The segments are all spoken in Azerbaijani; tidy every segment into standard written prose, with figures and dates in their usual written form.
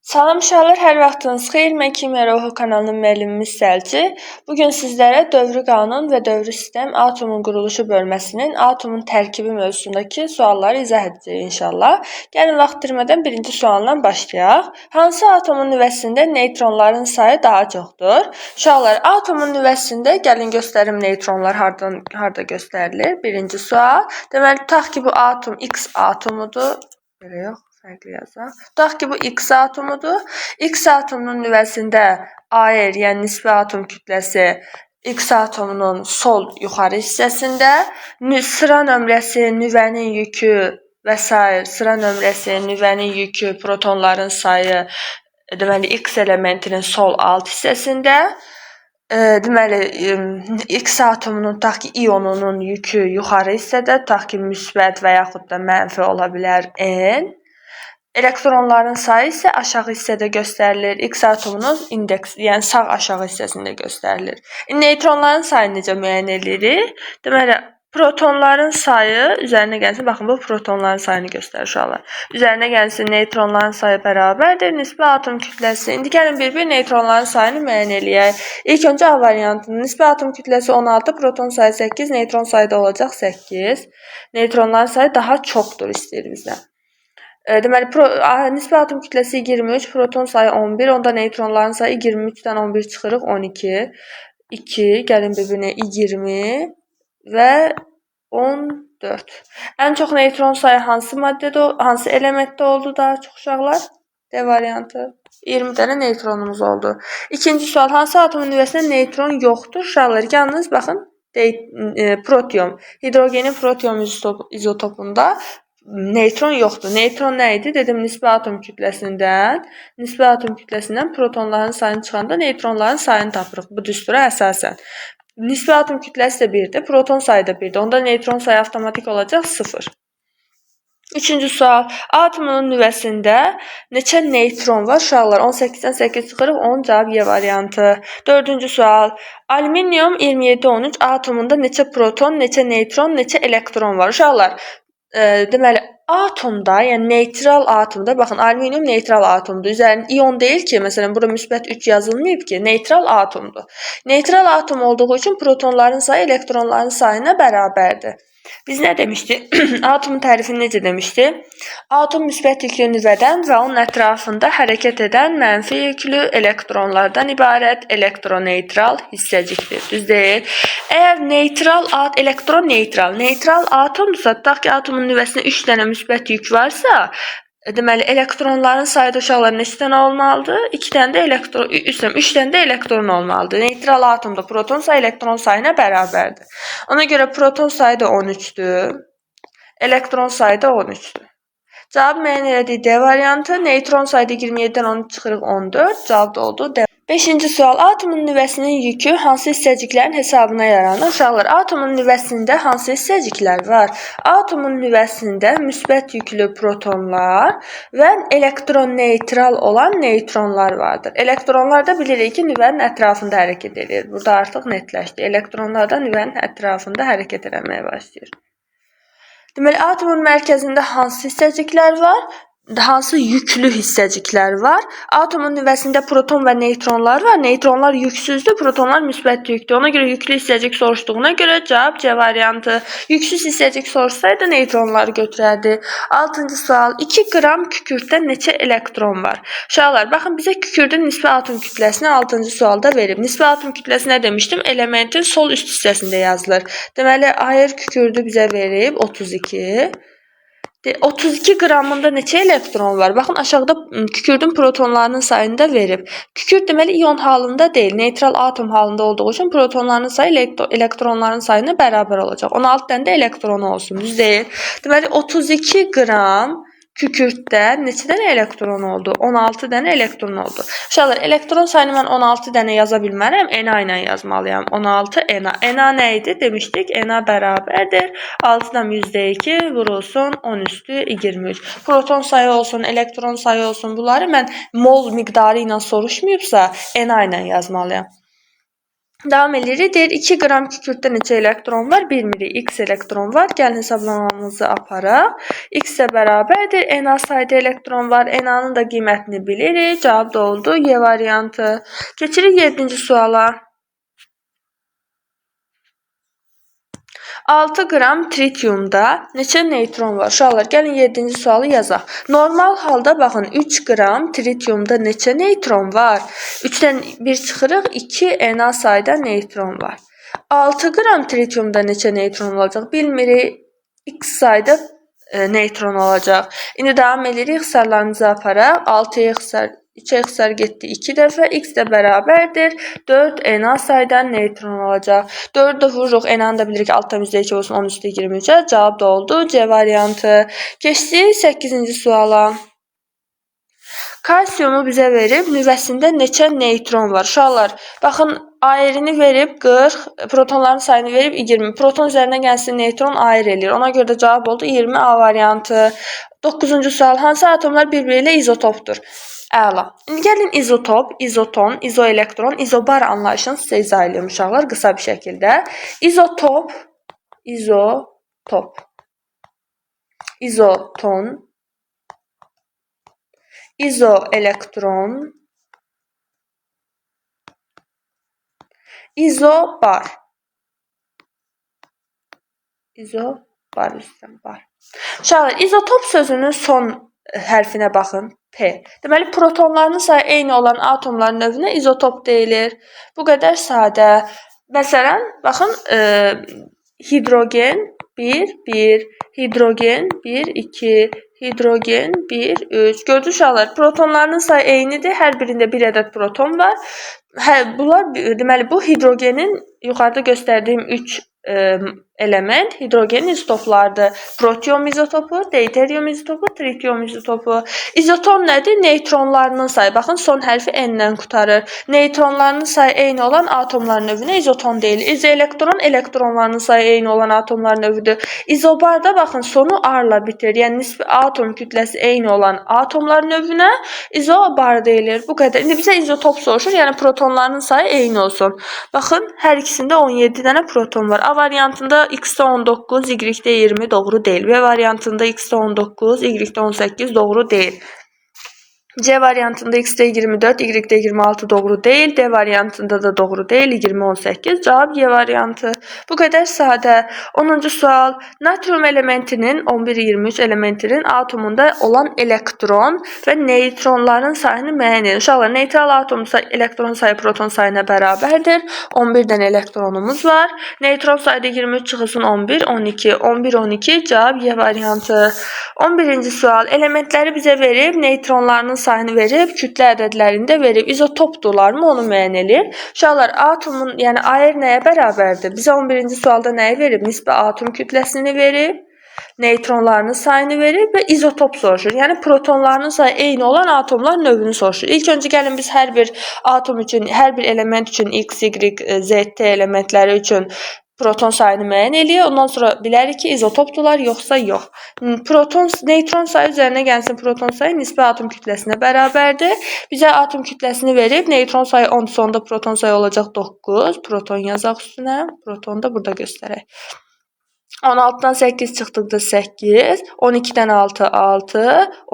Salam uşaqlar, hər vaxtınız xeyir. Mən Kimya Ruhu kanalının müəllimi Səlci. Bu gün sizlərə dövrü qanun və dövrü sistem atomun quruluşu bölməsinin atomun tərkibi mövzusundakı sualları izah edəcəyik inşallah. Gəlin vaxt itirmədən birinci sualla başlayaq. Hansı atomun nüvəsində neytronların sayı daha çoxdur? Uşaqlar, atomun nüvəsində gəlin göstərim neytronlar harda göstərilir? Birinci sual. Deməli, tutaq ki, bu atom X atomudur. Belə yox. Fərqli yazaq. Tutaq ki, bu X atomudur. X atomunun nüvəsində AR, yəni nisbi atom kütləsi X atomunun sol yuxarı hissəsində, sıra nömrəsi, nüvənin yükü və sair, sıra nömrəsi, nüvənin yükü, protonların sayı, deməli, X elementinin sol alt hissəsində, deməli, X atomunun, tutaq ki, ionunun yükü yuxarı hissədə, tutaq ki, müsbət və yaxud da mənfi ola bilər N. Elektronların sayı isə aşağı hissədə göstərilir. X atomunun indeks, yəni sağ aşağı hissəsində göstərilir. Neytronların sayını necə müəyyən edirik? Deməli, protonların sayı üzərinə gəlsin. Baxın, bu protonların sayını göstərir uşaqlar. Üzərinə gəlsin, neytronların sayı bərabərdir. Nisbi atom kütləsi. İndi gəlin bir-bir neytronların sayını müəyyən eləyək. İlk öncə A variantının nisbi atom kütləsi 16, proton sayı 8, neytron sayı da olacaq 8. Neytronların sayı daha çoxdur istəyir bizdən. Deməli, nisbi atom kütləsi 23, proton sayı 11, onda neytronların sayı 23-dən 11 çıxırıq, 12, 2, gəlin bir-birinə 20 və 14. Ən çox neytron sayı hansı maddədə, hansı elementdə oldu daha çox uşaqlar? D variantı. 20 dənə neytronumuz oldu. İkinci sual, hansı atomun nüvəsində neytron yoxdur? Uşaqlar, yalnız baxın, protium, hidrogenin protium izotopunda neytron yoxdur. Neytron nə idi? Dedim, nisbi atom kütləsindən, nisbi atom kütləsindən protonların sayını çıxanda neytronların sayını tapırıq bu düstura əsasən. Nisbi atom kütləsi də 1-dir, proton sayı da 1-dir. Onda neytron sayı avtomatik olacaq 0. Üçüncü sual, atomunun nüvəsində neçə neytron var? Uşaqlar, 18-dən 8 çıxırıq, 10 cavab Y variantı. Dördüncü sual, alüminium 27-13 atomunda neçə proton, neçə neytron, neçə elektron var? Uşaqlar, deməli, atomda, yəni neytral atomda, baxın, alüminium neytral atomdur. Üzərində ion deyil ki, məsələn, bura müsbət 3 yazılmayıb ki, neytral atomdur. Neytral atom olduğu üçün protonların sayı elektronların sayına bərabərdir. Biz nə demişdik? Atomun tərifini necə demişdik? Atom müsbət yüklü nüvədən və onun ətrafında hərəkət edən mənfi yüklü elektronlardan ibarət elektroneytral hissəcikdir. Düz deyil? Əgər neytral, elektron neytral, neytral atomdursa, tutaq ki, atomun nüvəsində 3 dənə müsbət yük varsa, deməli, elektronların sayı da uşaqlar neçə dənə olmalıdır? 2 dənə də elektron, 3 dənə də elektron olmalıdır. Neytral atomda proton sayı elektron sayına bərabərdir. Ona görə proton sayı da 13-dür, elektron sayı da 13-dür. Cavab müəyyən elədik D variantı. Neytron sayı da 27-dən 13 çıxırıq 14. Cavab da oldu D. Beşinci sual, atomun nüvəsinin yükü hansı hissəciklərin hesabına yaranır? Uşaqlar, atomun nüvəsində hansı hissəciklər var? Atomun nüvəsində müsbət yüklü protonlar və elektroneytral olan neytronlar vardır. Elektronlar da bilirik ki, nüvənin ətrafında hərəkət edir. Burada artıq netləşdi. Elektronlar da nüvənin ətrafında hərəkət eləməyə başlayır. Deməli, atomun mərkəzində hansı hissəciklər var? Hansı yüklü hissəciklər var? Atomun nüvəsində proton və neytronlar var. Neytronlar yüksüzdür, protonlar müsbət yüklü. Ona görə yüklü hissəcik soruşduğuna görə cavab C variantı. Yüksüz hissəcik soruşsaydı neytronları götürərdi. Altıncı sual, 2 qram kükürddə neçə elektron var? Uşaqlar, baxın, bizə kükürdün nisbi atom kütləsini 6-cı sualda verib. Nisbi atom kütləsi nə demişdim? Elementin sol üst hissəsində yazılır. Deməli, air kükürdü bizə verib 32. 32 qramında neçə elektron var? Baxın, aşağıda kükürdün protonlarının sayını da verib. Kükürd deməli ion halında deyil, neytral atom halında olduğu üçün protonların sayı elektronların sayına bərabər olacaq. 16 dənə də elektronu olsun, düz deyil. Deməli, 32 qram kükürddə neçə dənə elektron oldu? 16 dənə elektron oldu. Uşaqlar, elektron sayını mən 16 dənə yaza bilmərəm, Na ilə yazmalıyam. 16 Na. Na nə idi? Demişdik, Na bərabərdir. 6,2 vurulsun 10 üstü 23. Proton sayı olsun, elektron sayı olsun, bunları mən mol miqdarı ilə soruşmayıbsa, Na ilə yazmalıyam. Davam edirik. Deyir 2 qram kükürddə neçə elektron var? Bilmirik. X elektron var. Gəlin hesablamamızı aparaq. X də bərabərdir. Na sayda elektron var. Na-nın da qiymətini bilirik. Cavab da oldu Y variantı. Keçirik 7-ci suala. 6 qram tritiumda neçə neytron var? Uşaqlar, gəlin 7-ci sualı yazaq. Normal halda baxın, 3 qram tritiumda neçə neytron var? 3-dən 1 çıxırıq, 2 Na sayda neytron var. 6 qram tritiumda neçə neytron olacaq? Bilmirik. X sayda neytron olacaq. İndi davam edirik, ixtisarlarımızı aparaq. 6-ya ixtisar 3-ə ixtisar getdi 2 dəfə, x də bərabərdir. 4 Na sayda neytron olacaq. 4-ü də vururuq, Na-nı da bilirik 6,2 olsun 10 üstə 23-ə. Cavab da oldu C variantı. Keçdik 8-ci suala. Kalsiumu bizə verib, nüvəsində neçə neytron var? Uşaqlar, baxın, aerini verib 40, protonların sayını verib 20. Proton üzərinə gəlsin neytron aer eləyir. Ona görə də cavab oldu 20 A variantı. 9-cu sual, hansı atomlar bir-biri ilə izotopdur? Əla. İndi gəlin izotop, izoton, izoelektron, izobar anlayışını sizə izah edeyim uşaqlar qısa bir şəkildə. İzotop, izotop, izoton, izoelektron, izobar. İzobar üstdən bar. Uşaqlar, izotop sözünün son hərfinə baxın. P. Deməli, protonlarının sayı eyni olan atomların növünə izotop deyilir. Bu qədər sadə. Məsələn, baxın, hidrogen 1, 1, hidrogen 1, 2, hidrogen 1, 3. Gördünüz uşaqlar, protonlarının sayı eynidir. Hər birində bir ədəd proton var. Bunlar, deməli, bu hidrogenin yuxarıda göstərdiyim 3 element hidrogenin izotoplarıdır. Protium izotopu, deuterium izotopu, tritium izotopu. İzoton nədir? Neytronlarının sayı. Baxın, son hərfi N-dən qurtarır. Neytronlarının sayı eyni olan atomların növünə izoton deyilir. İzoelektron, elektronlarının sayı eyni olan atomların növüdür. İzobar da baxın, sonu R-la bitir. Yəni, nisbi atom kütləsi eyni olan atomların növünə izobar deyilir. Bu qədər. İndi bizə izotop soruşur. Yəni, protonlarının sayı eyni olsun. Baxın, hər ikisində 17 dənə proton var. A variantında X-də 19, Y-də 20 doğru deyil. B variantında X-də 19, Y-də 18 doğru deyil. C variantında X-də 24, Y-də 26 doğru deyil. D variantında da doğru deyil. 20, 18. Cavab Y variantı. Bu qədər sadə. 10-cu sual. Natrium elementinin 11-23 elementinin atomunda olan elektron və neytronların sayını müəyyən edin. Uşaqlar, neytral atomsa elektron sayı proton sayına bərabərdir. 11 dənə elektronumuz var. Neytron sayı da 23 çıxılsın 11, 12, 11, 12. Cavab Y variantı. 11-ci sual. Elementləri bizə verib, neytronlarının sayını verib, kütlə ədədlərini də verib. İzotopdurlarmı onu müəyyən edir. Uşaqlar, atomun, yəni aer nəyə bərabərdir? Bizə 11-ci sualda nəyi verib? Nisbi atom kütləsini verib, neytronlarının sayını verib və izotop soruşur. Yəni protonlarının sayı eyni olan atomlar növünü soruşur. İlk öncə gəlin biz hər bir atom üçün, hər bir element üçün X, Y, Z, T elementləri üçün proton sayını müəyyən eləyir. Ondan sonra bilərik ki, izotopdurlar, yoxsa yox. Proton, neytron sayı üzərinə gəlsin proton sayı nisbi atom kütləsinə bərabərdir. Bizə atom kütləsini verib, neytron sayı 10, sonda proton sayı olacaq 9. Proton yazaq üstünə. Protonu da burada göstərək. 16-dan 8 çıxdıqda 8, 12-dən 6, 6,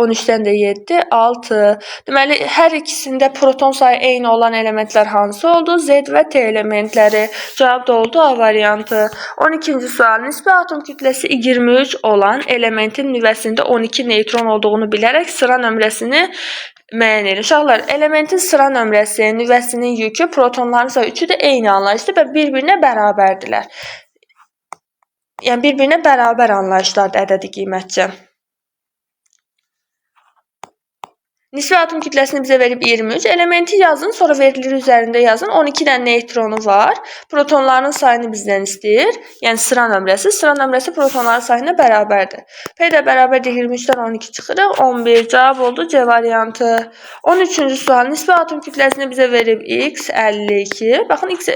13-dən də 7, 6. Deməli, hər ikisində proton sayı eyni olan elementlər hansı oldu? Z və T elementləri. Cavab da oldu A variantı. 12-ci sual. Nisbi atom kütləsi 23 olan elementin nüvəsində 12 neytron olduğunu bilərək sıra nömrəsini müəyyən edin. Uşaqlar, elementin sıra nömrəsi, nüvəsinin yükü, protonların sayı üçü də eyni anlayışdır və bir-birinə bərabərdirlər. Yəni, bir-birinə bərabər anlayışlardır ədədi qiymətcə. Nisbi atom kütləsini bizə verib 23. Elementi yazın, sonra verilir üzərində yazın. 12 dənə neytronu var. Protonların sayını bizdən istəyir. Yəni, sıra nömrəsi. Sıra nömrəsi protonların sayına bərabərdir. P də bərabərdir. 23-dən 12 çıxırıq. 11 cavab oldu. C variantı. 13-cü sual. Nisbi atom kütləsini bizə verib X 52. Baxın, X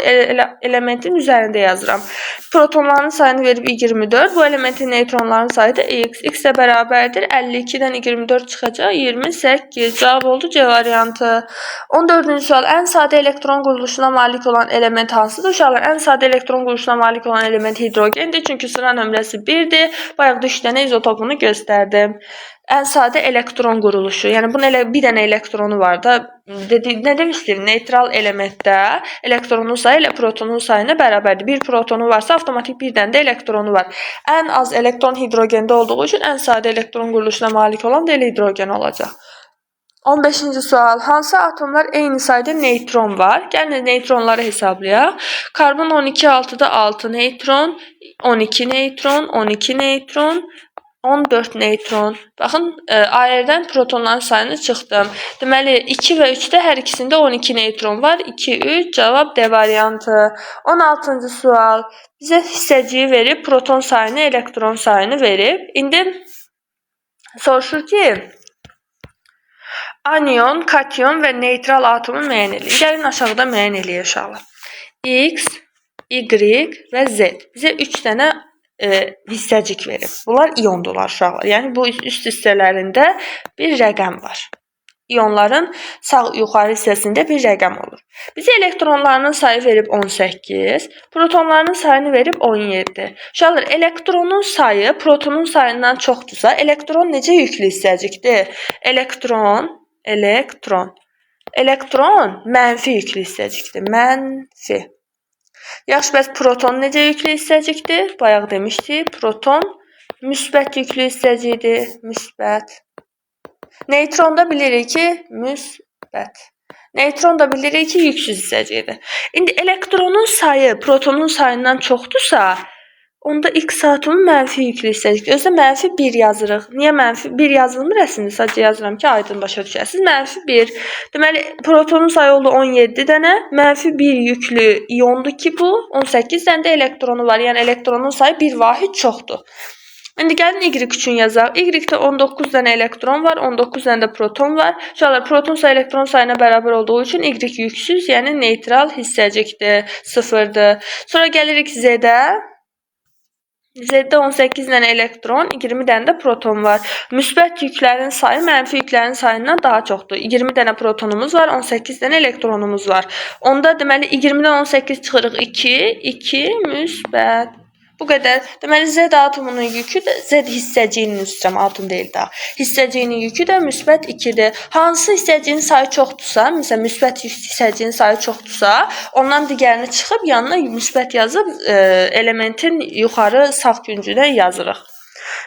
elementin üzərində yazıram. Protonların sayını verib 24. Bu elementin neytronların sayı da X. X də bərabərdir. 52-dən 24 çıxacaq. 28. 8. Cavab oldu C variantı. 14-cü sual. Ən sadə elektron quruluşuna malik olan element hansıdır? Uşaqlar, ən sadə elektron quruluşuna malik olan element hidrogendir. Çünki sıra nömrəsi 1-dir. Bayaq da 3 dənə izotopunu göstərdim. Ən sadə elektron quruluşu. Yəni bunun elə bir dənə elektronu var da. Dedi, nə demişdim? Neytral elementdə elektronun sayı ilə protonun sayına bərabərdir. Bir protonu varsa avtomatik bir dənə də elektronu var. Ən az elektron hidrogendə olduğu üçün ən sadə elektron quruluşuna malik olan da elə hidrogen olacaq. 15-ci sual. Hansı atomlar eyni sayda neytron var? Gəlin neytronları hesablayaq. Karbon 12 6-da 6 neytron, 12 neytron, 12 neytron, 14 neytron. Baxın, AR-dən protonların sayını çıxdım. Deməli, 2 və 3-də hər ikisində 12 neytron var. 2, 3, cavab D variantı. 16-cı sual. Bizə hissəciyi verib, proton sayını, elektron sayını verib. İndi soruşur ki, anion, kation və neytral atomu müəyyən eləyin. Gəlin aşağıda müəyyən eləyək uşaqlar. X, Y və Z. Bizə 3 dənə hissəcik verib. Bunlar iyondurlar uşaqlar. Yəni bu üst hissələrində bir rəqəm var. İyonların sağ yuxarı hissəsində bir rəqəm olur. Bizə elektronlarının sayı verib 18, protonlarının sayını verib 17. Uşaqlar, elektronun sayı protonun sayından çoxdursa, elektron necə yüklü hissəcikdir? Elektron, elektron. Elektron mənfi yüklü hissəcikdir. Mənfi. Yaxşı, bəs proton necə yüklü hissəcikdir? Bayaq demişdik, proton müsbət yüklü hissəcikdir. Müsbət. Neytron da bilirik ki, müsbət. Neytron da bilirik ki, yüksüz hissəcikdir. İndi elektronun sayı protonun sayından çoxdursa, onda X atomu mənfi yüklü hissəcikdir. Özü də mənfi 1 yazırıq. Niyə mənfi 1 yazılmır əslində? Sadəcə yazıram ki, aydın başa düşəsiniz. Mənfi 1. Deməli, protonun sayı oldu 17 dənə. Mənfi 1 yüklü iyondur ki, bu. 18 dənə də elektronu var. Yəni, elektronun sayı bir vahid çoxdur. İndi gəlin Y üçün yazaq. Y-də 19 dənə elektron var, 19 dənə də proton var. Uşaqlar, proton sayı elektron sayına bərabər olduğu üçün Y yüksüz, yəni neytral hissəcikdir, sıfırdır. Sonra gəlirik Z-də. Z-də 18 dənə elektron, 20 dənə də proton var. Müsbət yüklərin sayı mənfi yüklərin sayından daha çoxdur. 20 dənə protonumuz var, 18 dənə elektronumuz var. Onda deməli 20-dən 18 çıxırıq 2, 2 müsbət. Bu qədər. Deməli, Z atomunun yükü də, Z hissəciyinin üstürəm, atom deyil daha. Hissəciyinin yükü də müsbət 2-dir. Hansı hissəciyin sayı çoxdursa, məsələn, müsbət hissəciyin sayı çoxdursa, ondan digərini çıxıb yanına müsbət yazıb elementin yuxarı sağ küncünə yazırıq.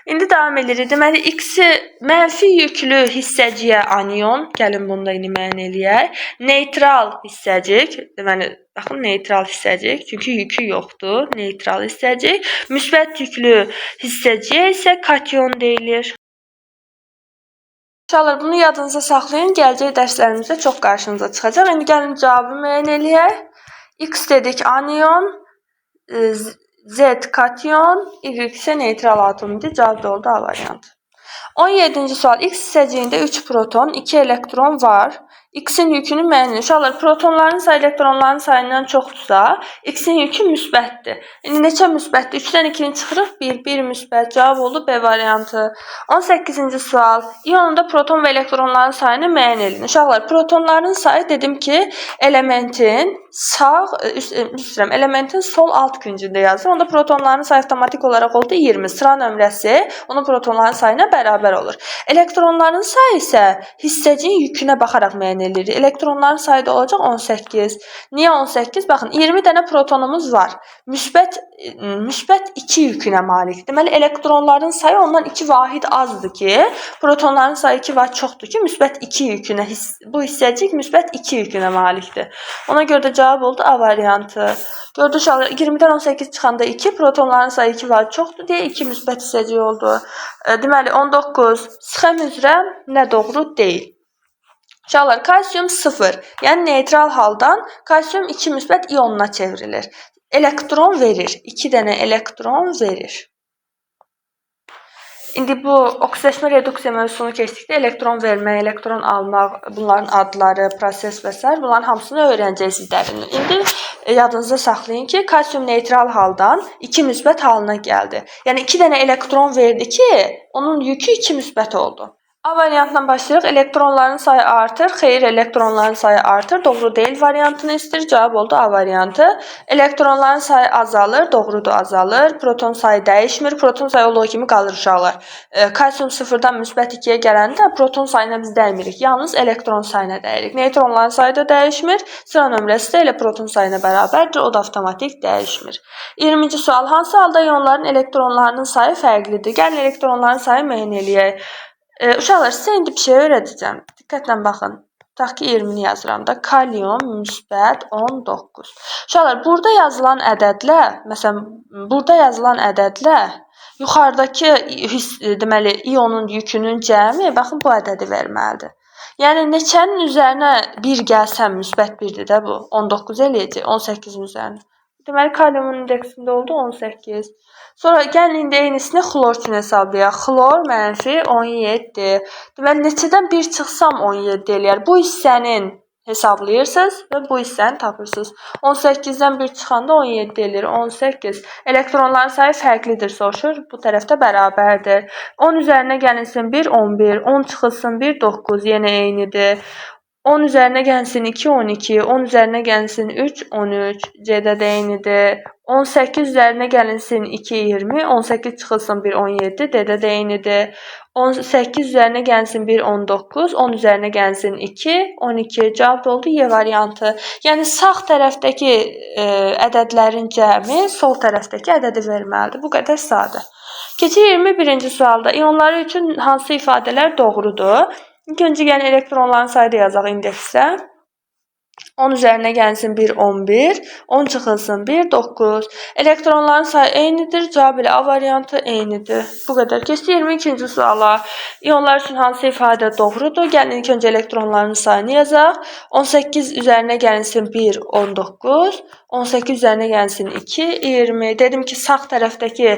İndi davam edirik. Deməli, X-i mənfi yüklü hissəciyə anion, gəlin bunu da indi müəyyən eləyək. Neytral hissəcik, deməli, baxın, neytral hissəcik, çünki yükü yoxdur, neytral hissəcik. Müsbət yüklü hissəciyə isə kation deyilir. Uşaqlar, bunu yadınıza saxlayın, gələcək dərslərimizdə çox qarşınıza çıxacaq. İndi gəlin cavabı müəyyən eləyək. X dedik anion, Z kation, Y isə neytral atom idi. Cavab da oldu A variantı. 17-ci sual. X hissəciyində 3 proton, 2 elektron var. X-in yükünü müəyyən edin. Uşaqlar, protonların sayı elektronların sayından çoxdursa, X-in yükü müsbətdir. İndi neçə müsbətdir? 3-dən 2-ni çıxırıq, 1, 1 müsbət. Cavab oldu B variantı. 18-ci sual. İyonunda proton və elektronların sayını müəyyən edin. Uşaqlar, protonların sayı dedim ki, elementin sağ, istəyirəm, elementin sol alt küncündə yazılır. Onda protonların sayı avtomatik olaraq oldu 20. Sıra nömrəsi onun protonların sayına bərabər olur. Elektronların sayı isə hissəciyin yükünə baxaraq müəyyən edirik. Elektronların sayı da olacaq 18. Niyə 18? Baxın, 20 dənə protonumuz var. Müsbət 2 yükünə malik. Deməli, elektronların sayı ondan 2 vahid azdır ki, protonların sayı 2 vahid çoxdur ki, müsbət 2 yükünə, bu hissəcik müsbət 2 yükünə malikdir. Ona görə də cavab oldu A variantı. Gördük uşaqlar, 20-dən 18 çıxanda 2, protonların sayı 2 vahid çoxdur deyə 2 müsbət hissəcik oldu. Deməli, 19 sxem üzrə nə doğru deyil? Uşaqlar, kalsium 0, yəni neytral haldan kalsium 2 müsbət ionuna çevrilir. Elektron verir, 2 dənə elektron verir. İndi bu oksidaşma reduksiya mövzusunu keçdikdə elektron vermək, elektron almaq, bunların adları, proses və sair, bunların hamısını öyrənəcəksiniz dərindən. İndi yadınızda saxlayın ki, kalsium neytral haldan 2 müsbət halına gəldi. Yəni 2 dənə elektron verdi ki, onun yükü 2 müsbət oldu. A variantından başlayırıq. Elektronların sayı artır. Xeyr, elektronların sayı artır. Doğru deyil variantını istəyir. Cavab oldu A variantı. Elektronların sayı azalır. Doğrudur, azalır. Proton sayı dəyişmir. Proton sayı olduğu kimi qalır uşaqlar. Kalsium 0-dan müsbət 2-yə gələndə proton sayına biz dəymirik. Yalnız elektron sayına dəyirik. Neytronların sayı da dəyişmir. Sıra nömrəsi də elə proton sayına bərabərdir. O da avtomatik dəyişmir. 20-ci sual. Hansı halda ionların elektronlarının sayı fərqlidir? Gəlin elektronların sayı müəyyən eləyək. Uşaqlar, sizə indi bir şey öyrədəcəm. Diqqətlə baxın. Tutaq ki, 20-ni yazıram da. Kalium müsbət 19. Uşaqlar, burada yazılan ədədlər, məsələn, burada yazılan ədədlər yuxarıdakı deməli, ionun yükünün cəmi, baxın, bu ədədi verməlidir. Yəni, neçənin üzərinə 1 gəlsəm, müsbət 1-dir də bu. 19 eləyəcək, 18-in üzərinə. Deməli, kaliumun indeksində oldu 18. Sonra gəlin indi eynisini xlor üçün hesablayaq. Xlor mənfi 17. Deməli, neçədən 1 çıxsam 17 eləyər. Bu hissənin hesablayırsınız və bu hissəni tapırsınız. 18-dən 1 çıxanda 17 eləyir. 18. Elektronların sayı fərqlidir, soruşur. Bu tərəfdə bərabərdir. 10 üzərinə gəlinsin 1, 11. 10 çıxılsın 1, 9. Yenə eynidir. 10 üzərinə gəlsin 2, 12. 10 üzərinə gəlsin 3, 13. C-də də eynidir. 18 üzərinə gəlinsin 2, 20. 18 çıxılsın 1, 17. D-də də eynidir. 18 üzərinə gəlsin 1, 19. 10 üzərinə gəlsin 2, 12. Cavab da oldu Y variantı. Yəni, sağ tərəfdəki ədədlərin cəmi sol tərəfdəki ədədi verməlidir. Bu qədər sadə. Keçir 21-ci sualda. İonları üçün hansı ifadələr doğrudur? İlk öncə gəlin elektronların sayı da yazaq indeksdə. 10 üzərinə gəlsin 1, 11. 10 çıxılsın 1, 9. Elektronların sayı eynidir. Cavab ilə A variantı eynidir. Bu qədər. Keçdik 22-ci suala. İonlar üçün hansı ifadə doğrudur? Gəlin ilk öncə elektronların sayını yazaq. 18 üzərinə gəlinsin 1, 19. 18 üzərinə gəlsin 2, 20. Dedim ki, sağ tərəfdəki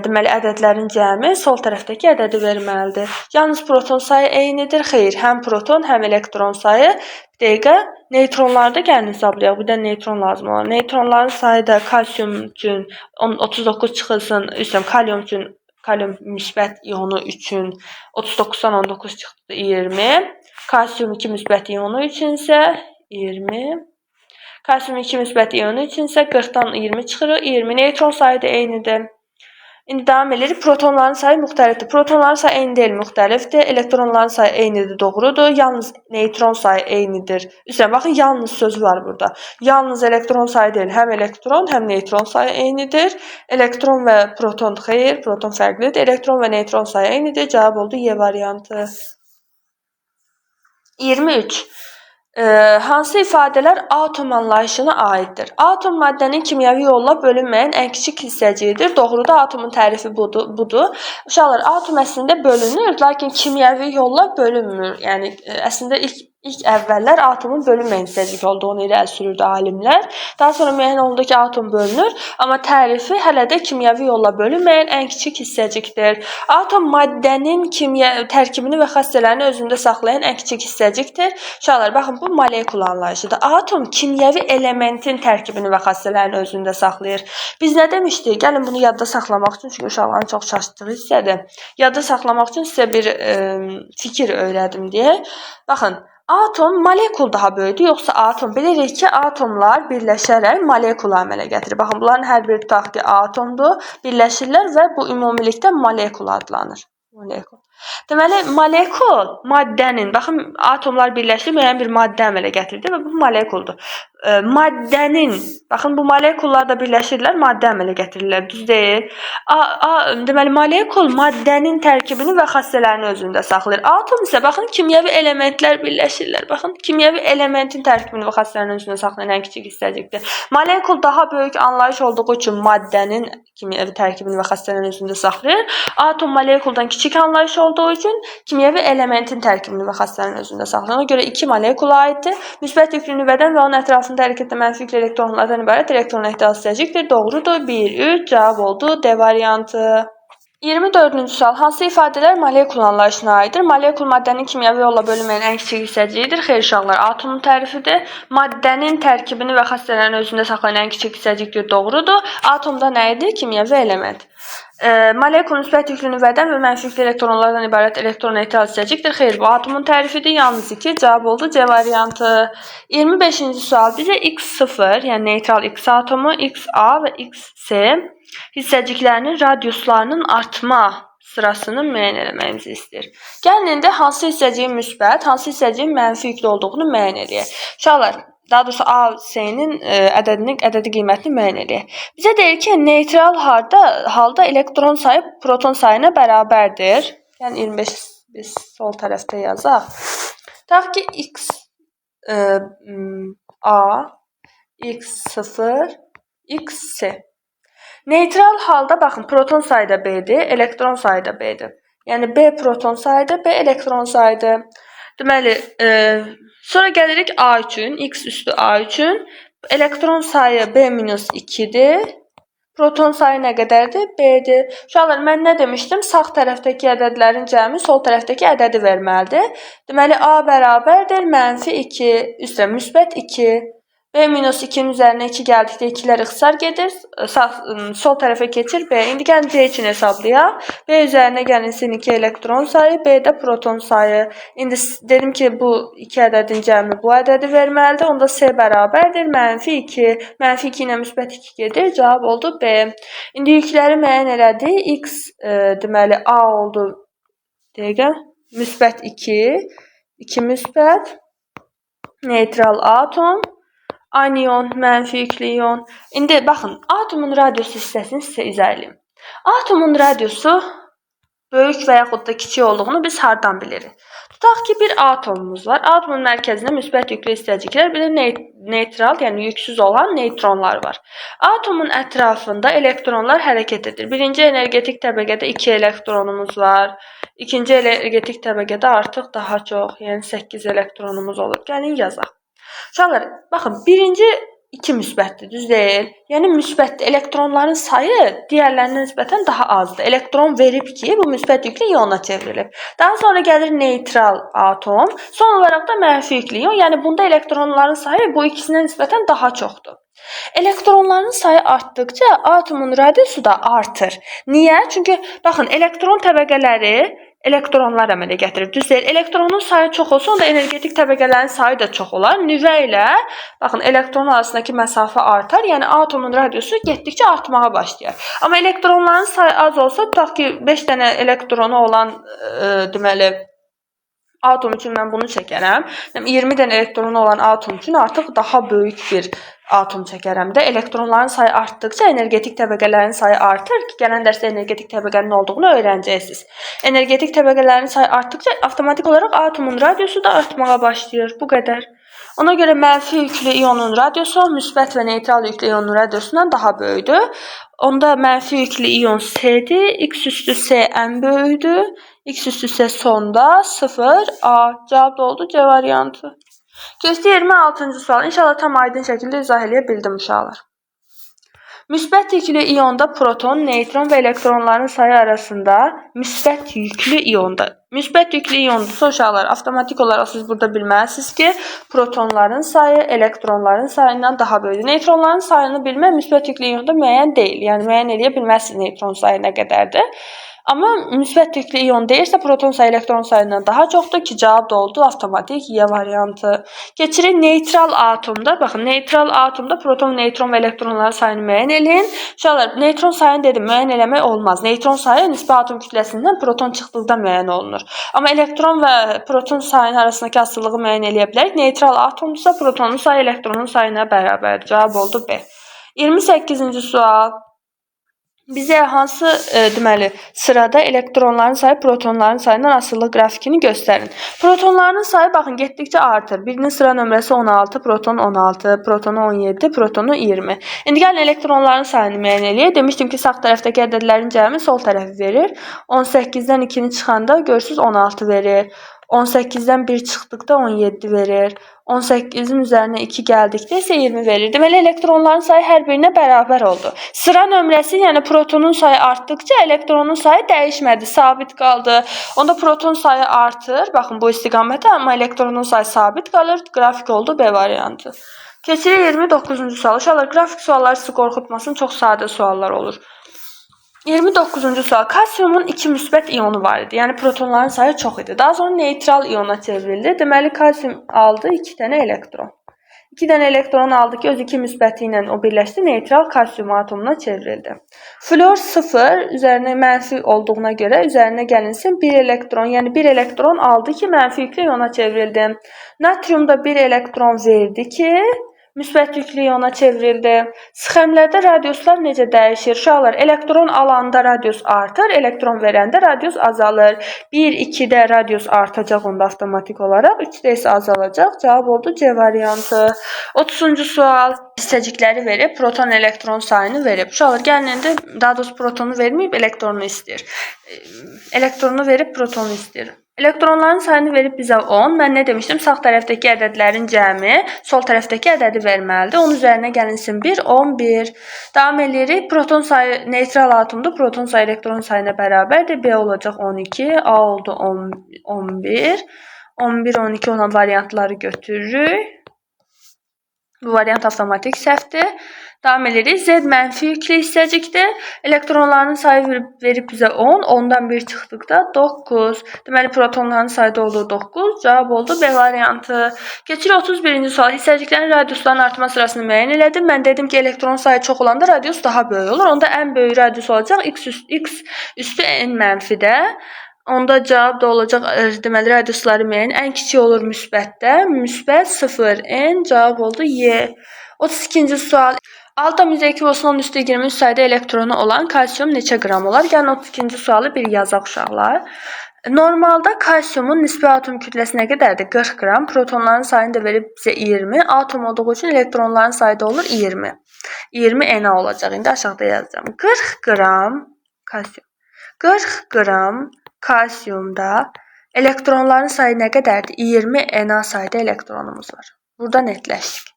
deməli, ədədlərin cəmi sol tərəfdəki ədədi verməlidir. Yalnız proton sayı eynidir. Xeyr, həm proton, həm elektron sayı. Bir dəqiqə, neytronları da gəlin hesablayaq. Bir də neytron lazım olar. Neytronların sayı da kalsium üçün 39 çıxılsın, üstəm, kalium üçün, kalium müsbət ionu üçün 39-dan 19 çıxdı 20. Kalsium 2 müsbət ionu üçün isə 20. Kalsium 2 müsbət ionu üçün isə 40-dan 20 çıxırıq. 20. Neytron sayı da eynidir. İndi davam edirik. Protonların sayı müxtəlifdir. Protonların sayı eyni deyil, müxtəlifdir. Elektronların sayı eynidir, doğrudur. Yalnız neytron sayı eynidir. Üstəlik, baxın, yalnız sözü var burada. Yalnız elektron sayı deyil, həm elektron, həm neytron sayı eynidir. Elektron və proton xeyr, proton fərqlidir. Elektron və neytron sayı eynidir. Cavab oldu Y variantı. 23. Hansı ifadələr atom anlayışına aiddir? Atom maddənin kimyəvi yolla bölünməyən ən kiçik hissəciyidir. Doğrudur, atomun tərifi budur. Uşaqlar, atom əslində bölünür, lakin kimyəvi yolla bölünmür. Yəni, əslində ilk əvvəllər atomun bölünməyən hissəcik olduğunu irəli sürürdü alimlər. Daha sonra müəyyən olundu ki, atom bölünür, amma tərifi hələ də kimyəvi yolla bölünməyən ən kiçik hissəcikdir. Atom maddənin tərkibini və xassələrini özündə saxlayan ən kiçik hissəcikdir. Uşaqlar, baxın, bu molekul anlayışıdır. Atom kimyəvi elementin tərkibini və xassələrini özündə saxlayır. Biz nə demişdik? Gəlin bunu yadda saxlamaq üçün, çünki uşaqların çox çaşdığı hissədir. Yadda saxlamaq üçün sizə bir fikir öyrədim deyək. Baxın, atom molekul daha böyükdür, yoxsa atom? Bilirik ki, atomlar birləşərək molekulu əmələ gətirir. Baxın, bunların hər biri tutaq ki, atomdur. Birləşirlər və bu ümumilikdə molekul adlanır. Molekul. Deməli, molekul maddənin, baxın, atomlar birləşir, müəyyən bir maddə əmələ gətirdi və bu molekuldur. Maddənin, baxın, bu molekullar da birləşirlər, maddə əmələ gətirirlər, düz deyil. Deməli, molekul maddənin tərkibini və xassələrini özündə saxlayır. Atom isə, baxın, kimyəvi elementlər birləşirlər. Baxın, kimyəvi elementin tərkibini və xassələrini özündə saxlayan ən kiçik hissəcikdir. Molekul daha böyük anlayış olduğu üçün maddənin kimyəvi tərkibini və xassələrini özündə saxlayır. Atom molekuldan kiçik anlayış olduğu üçün kimyəvi elementin tərkibini və xassələrini özündə saxlayır. Ona görə iki molekula aiddir. Müsbət yüklü nüvədən və onun ətrafında hərəkətdə mənfi yüklü elektronlardan ibarət elektron ehtiyac hissəcikdir. Doğrudur. 1, 3 cavab oldu. D variantı. 24-cü sual. Hansı ifadələr molekul anlayışına aiddir? Molekul maddənin kimyəvi yolla bölünməyən ən kiçik hissəciyidir. Xeyr uşaqlar, atomun tərifidir. Maddənin tərkibini və xassələrini özündə saxlayan ən kiçik hissəcikdir. Doğrudur. Atomda nə idi? Kimyəvi element. Molekul müsbət yüklü nüvədən və mənfi yüklü elektronlardan ibarət elektroneytral hissəcikdir. Xeyr, bu atomun tərifidir. Yalnız 2 cavab oldu C variantı. 25-ci sual bizə X0, yəni neytral X atomu, XA və XC hissəciklərinin radiuslarının artma sırasını müəyyən eləməyimizi istəyir. Gəlin indi hansı hissəciyin müsbət, hansı hissəciyin mənfi yüklü olduğunu müəyyən eləyək. Uşaqlar, daha doğrusu A, C-nin ədədinin ədədi qiymətini müəyyən eləyək. Bizə deyir ki, neytral halda elektron sayı proton sayına bərabərdir. Yəni 25 biz sol tərəfdə yazaq. Tutaq ki, X A, X0, XC. Neytral halda baxın, proton sayı da B-dir, elektron sayı da B-dir. Yəni B proton sayıdır, B elektron sayıdır. Deməli, sonra gəlirik A üçün, X üstü A üçün. Elektron sayı B minus 2-dir. Proton sayı nə qədərdir? B-dir. Uşaqlar, mən nə demişdim? Sağ tərəfdəki ədədlərin cəmi sol tərəfdəki ədədi verməlidir. Deməli, A bərabərdir mənfi 2, üstə müsbət 2. B minus 2-nin üzərinə 2 gəldikdə 2-lər ixtisar gedir. Sol tərəfə keçir B. İndi gəlin C üçün hesablayaq. B üzərinə gəlinsin 2 elektron sayı, B də proton sayı. İndi dedim ki, bu iki ədədin cəmi bu ədədi verməlidir. Onda C bərabərdir mənfi 2. Mənfi 2 ilə müsbət 2 gedir. Cavab oldu B. İndi yükləri müəyyən elədik. X deməli A oldu. Dəqiqə. Müsbət 2. 2 müsbət. Neytral atom. Anion, mənfi yüklü ion. İndi baxın, atomun radiusu hissəsini sizə izah eləyim. Atomun radiusu böyük və yaxud da kiçik olduğunu biz hardan bilirik? Tutaq ki, bir atomumuz var. Atomun mərkəzində müsbət yüklü hissəciklər, bir də neytral, yəni yüksüz olan neytronlar var. Atomun ətrafında elektronlar hərəkət edir. Birinci energetik təbəqədə 2 elektronumuz var. İkinci energetik təbəqədə artıq daha çox, yəni 8 elektronumuz olur. Gəlin yazaq. Uşaqlar, baxın, birinci 2 müsbətdir, düz deyil. Yəni müsbətdir. Elektronların sayı digərlərinə nisbətən daha azdır. Elektron verib ki, bu müsbət yüklü iona çevrilib. Daha sonra gəlir neytral atom. Son olaraq da mənfi yüklü ion. Yəni bunda elektronların sayı bu ikisinə nisbətən daha çoxdur. Elektronların sayı artdıqca atomun radiusu da artır. Niyə? Çünki baxın, elektron təbəqələri elektronlar əmələ gətirir. Düz deyil. Elektronun sayı çox olsa, onda energetik təbəqələrin sayı da çox olar. Nüvə ilə baxın, elektron arasındakı məsafə artar. Yəni atomun radiusu getdikcə artmağa başlayar. Amma elektronların sayı az olsa, tutaq ki, 5 dənə elektronu olan deməli atom üçün mən bunu çəkərəm. 20 dənə elektronu olan atom üçün artıq daha böyük bir atom çəkərəm də. Elektronların sayı artdıqca energetik təbəqələrin sayı artır ki, gələn dərsdə energetik təbəqənin olduğunu öyrənəcəksiniz. Energetik təbəqələrin sayı artdıqca avtomatik olaraq atomun radiusu da artmağa başlayır. Bu qədər. Ona görə mənfi yüklü ionun radiusu müsbət və neytral yüklü ionun radiusundan daha böyükdür. Onda mənfi yüklü ion S-dir. X üstü S ən böyükdür. X üstü S sonda 0 A. Cavab da oldu C variantı. Keçdi 26-cı sual. İnşallah tam aydın şəkildə izah eləyə bildim uşaqlar. Müsbət yüklü ionda proton, neytron və elektronların sayı arasında müsbət yüklü ionda. Müsbət yüklü iondursa uşaqlar, avtomatik olaraq siz burada bilməlisiniz ki, protonların sayı elektronların sayından daha böyükdür. Neytronların sayını bilmək müsbət yüklü ionda müəyyən deyil. Yəni müəyyən eləyə bilməzsiniz neytron sayı nə qədərdir. Amma müsbət yüklü ion deyirsə, proton sayı elektron sayından daha çoxdur ki, cavab da oldu avtomatik Y variantı. Keçirik neytral atomda. Baxın, neytral atomda proton, neytron və elektronların sayını müəyyən eləyin. Uşaqlar, neytron sayını dedim, müəyyən eləmək olmaz. Neytron sayı nisbi atom kütləsindən proton çıxdıqda müəyyən olunur. Amma elektron və proton sayının arasındakı asılılığı müəyyən eləyə bilərik. Neytral atomdursa, protonun sayı elektronun sayına bərabərdir. Cavab oldu B. 28-ci sual. Bizə hansı deməli sırada elektronların sayı protonların sayından asılı qrafikini göstərin. Protonların sayı baxın getdikcə artır. Birinin sıra nömrəsi 16, proton 16, protonu 17, protonu 20. İndi gəlin elektronların sayını müəyyən eləyək. Demişdim ki, sağ tərəfdəki ədədlərin cəmi sol tərəfi verir. 18-dən 2-ni çıxanda görürsüz 16 verir. 18-dən 1 çıxdıqda 17 verir. 18-in üzərinə 2 gəldikdə isə 20 verir. Deməli, elektronların sayı hər birinə bərabər oldu. Sıra nömrəsi, yəni protonun sayı artdıqca elektronun sayı dəyişmədi, sabit qaldı. Onda proton sayı artır, baxın bu istiqamətə, amma elektronun sayı sabit qalır. Qrafik oldu B variantı. Keçirik 29-cu sual. Uşaqlar, qrafik sualları sizi qorxutmasın, çox sadə suallar olur. 29-cu sual. Kalsiumun 2 müsbət ionu var idi. Yəni protonların sayı çox idi. Daha sonra neytral iona çevrildi. Deməli kalsium aldı 2 dənə elektron. 2 dənə elektron aldı ki, öz 2 müsbəti ilə o birləşdi, neytral kalsium atomuna çevrildi. Flor 0 üzərinə mənfi olduğuna görə üzərinə gəlinsin 1 elektron, yəni 1 elektron aldı ki, mənfi yüklü iona çevrildi. Natrium da 1 elektron verdi ki, müsbət yüklü iona çevrildi. Sxemlərdə radiuslar necə dəyişir? Uşaqlar, elektron alanda radius artır, elektron verəndə radius azalır. 1, 2-də radius artacaq onda avtomatik olaraq, 3-də isə azalacaq. Cavab oldu C variantı. 30-cu sual. Hissəcikləri verib, proton elektron sayını verib. Uşaqlar, gəlin indi, daha doğrusu protonu verməyib, elektronu istəyir. Elektronu verib, protonu istəyir. Elektronların sayını verib bizə 10. Mən nə demişdim? Sağ tərəfdəki ədədlərin cəmi sol tərəfdəki ədədi verməlidir. 10 üzərinə gəlinsin 1, 11. Davam eləyirik. Proton sayı neytral atomdur. Proton sayı elektron sayına bərabərdir. B olacaq 12, A oldu 11. 11, 12 olan variantları götürürük. Bu variant avtomatik səhvdir. Davam edirik. Z mənfi yüklü hissəcikdir. Elektronların sayı verib bizə 10. 10-dan 1 çıxdıqda 9. Deməli, protonların sayı da oldu 9. Cavab oldu B variantı. Keçirik 31-ci sual. Hissəciklərin radiuslarının artma sırasını müəyyən elədim. Mən dedim ki, elektron sayı çox olanda radius daha böyük olur. Onda ən böyük radius olacaq X üstü N mənfidə. Onda cavab da olacaq, deməli, radiusları müəyyən. Ən kiçik olur müsbətdə. Müsbət 0, N cavab oldu Y. 32-ci sual. 6,2 olsun 10 üstü 23 sayda elektronu olan kalsium neçə qram olar? Gəlin 32-ci sualı bir yazaq uşaqlar. Normalda kalsiumun nisbi atom kütləsi nə qədərdir? 40 qram. Protonların sayını da verib bizə 20. Atom olduğu üçün elektronların sayı da olur 20. 20 Na olacaq. İndi aşağıda yazacağım. 40 qram kalsium. 40 qram kalsiumda elektronların sayı nə qədərdir? 20 Na sayda elektronumuz var. Burada netləşdik.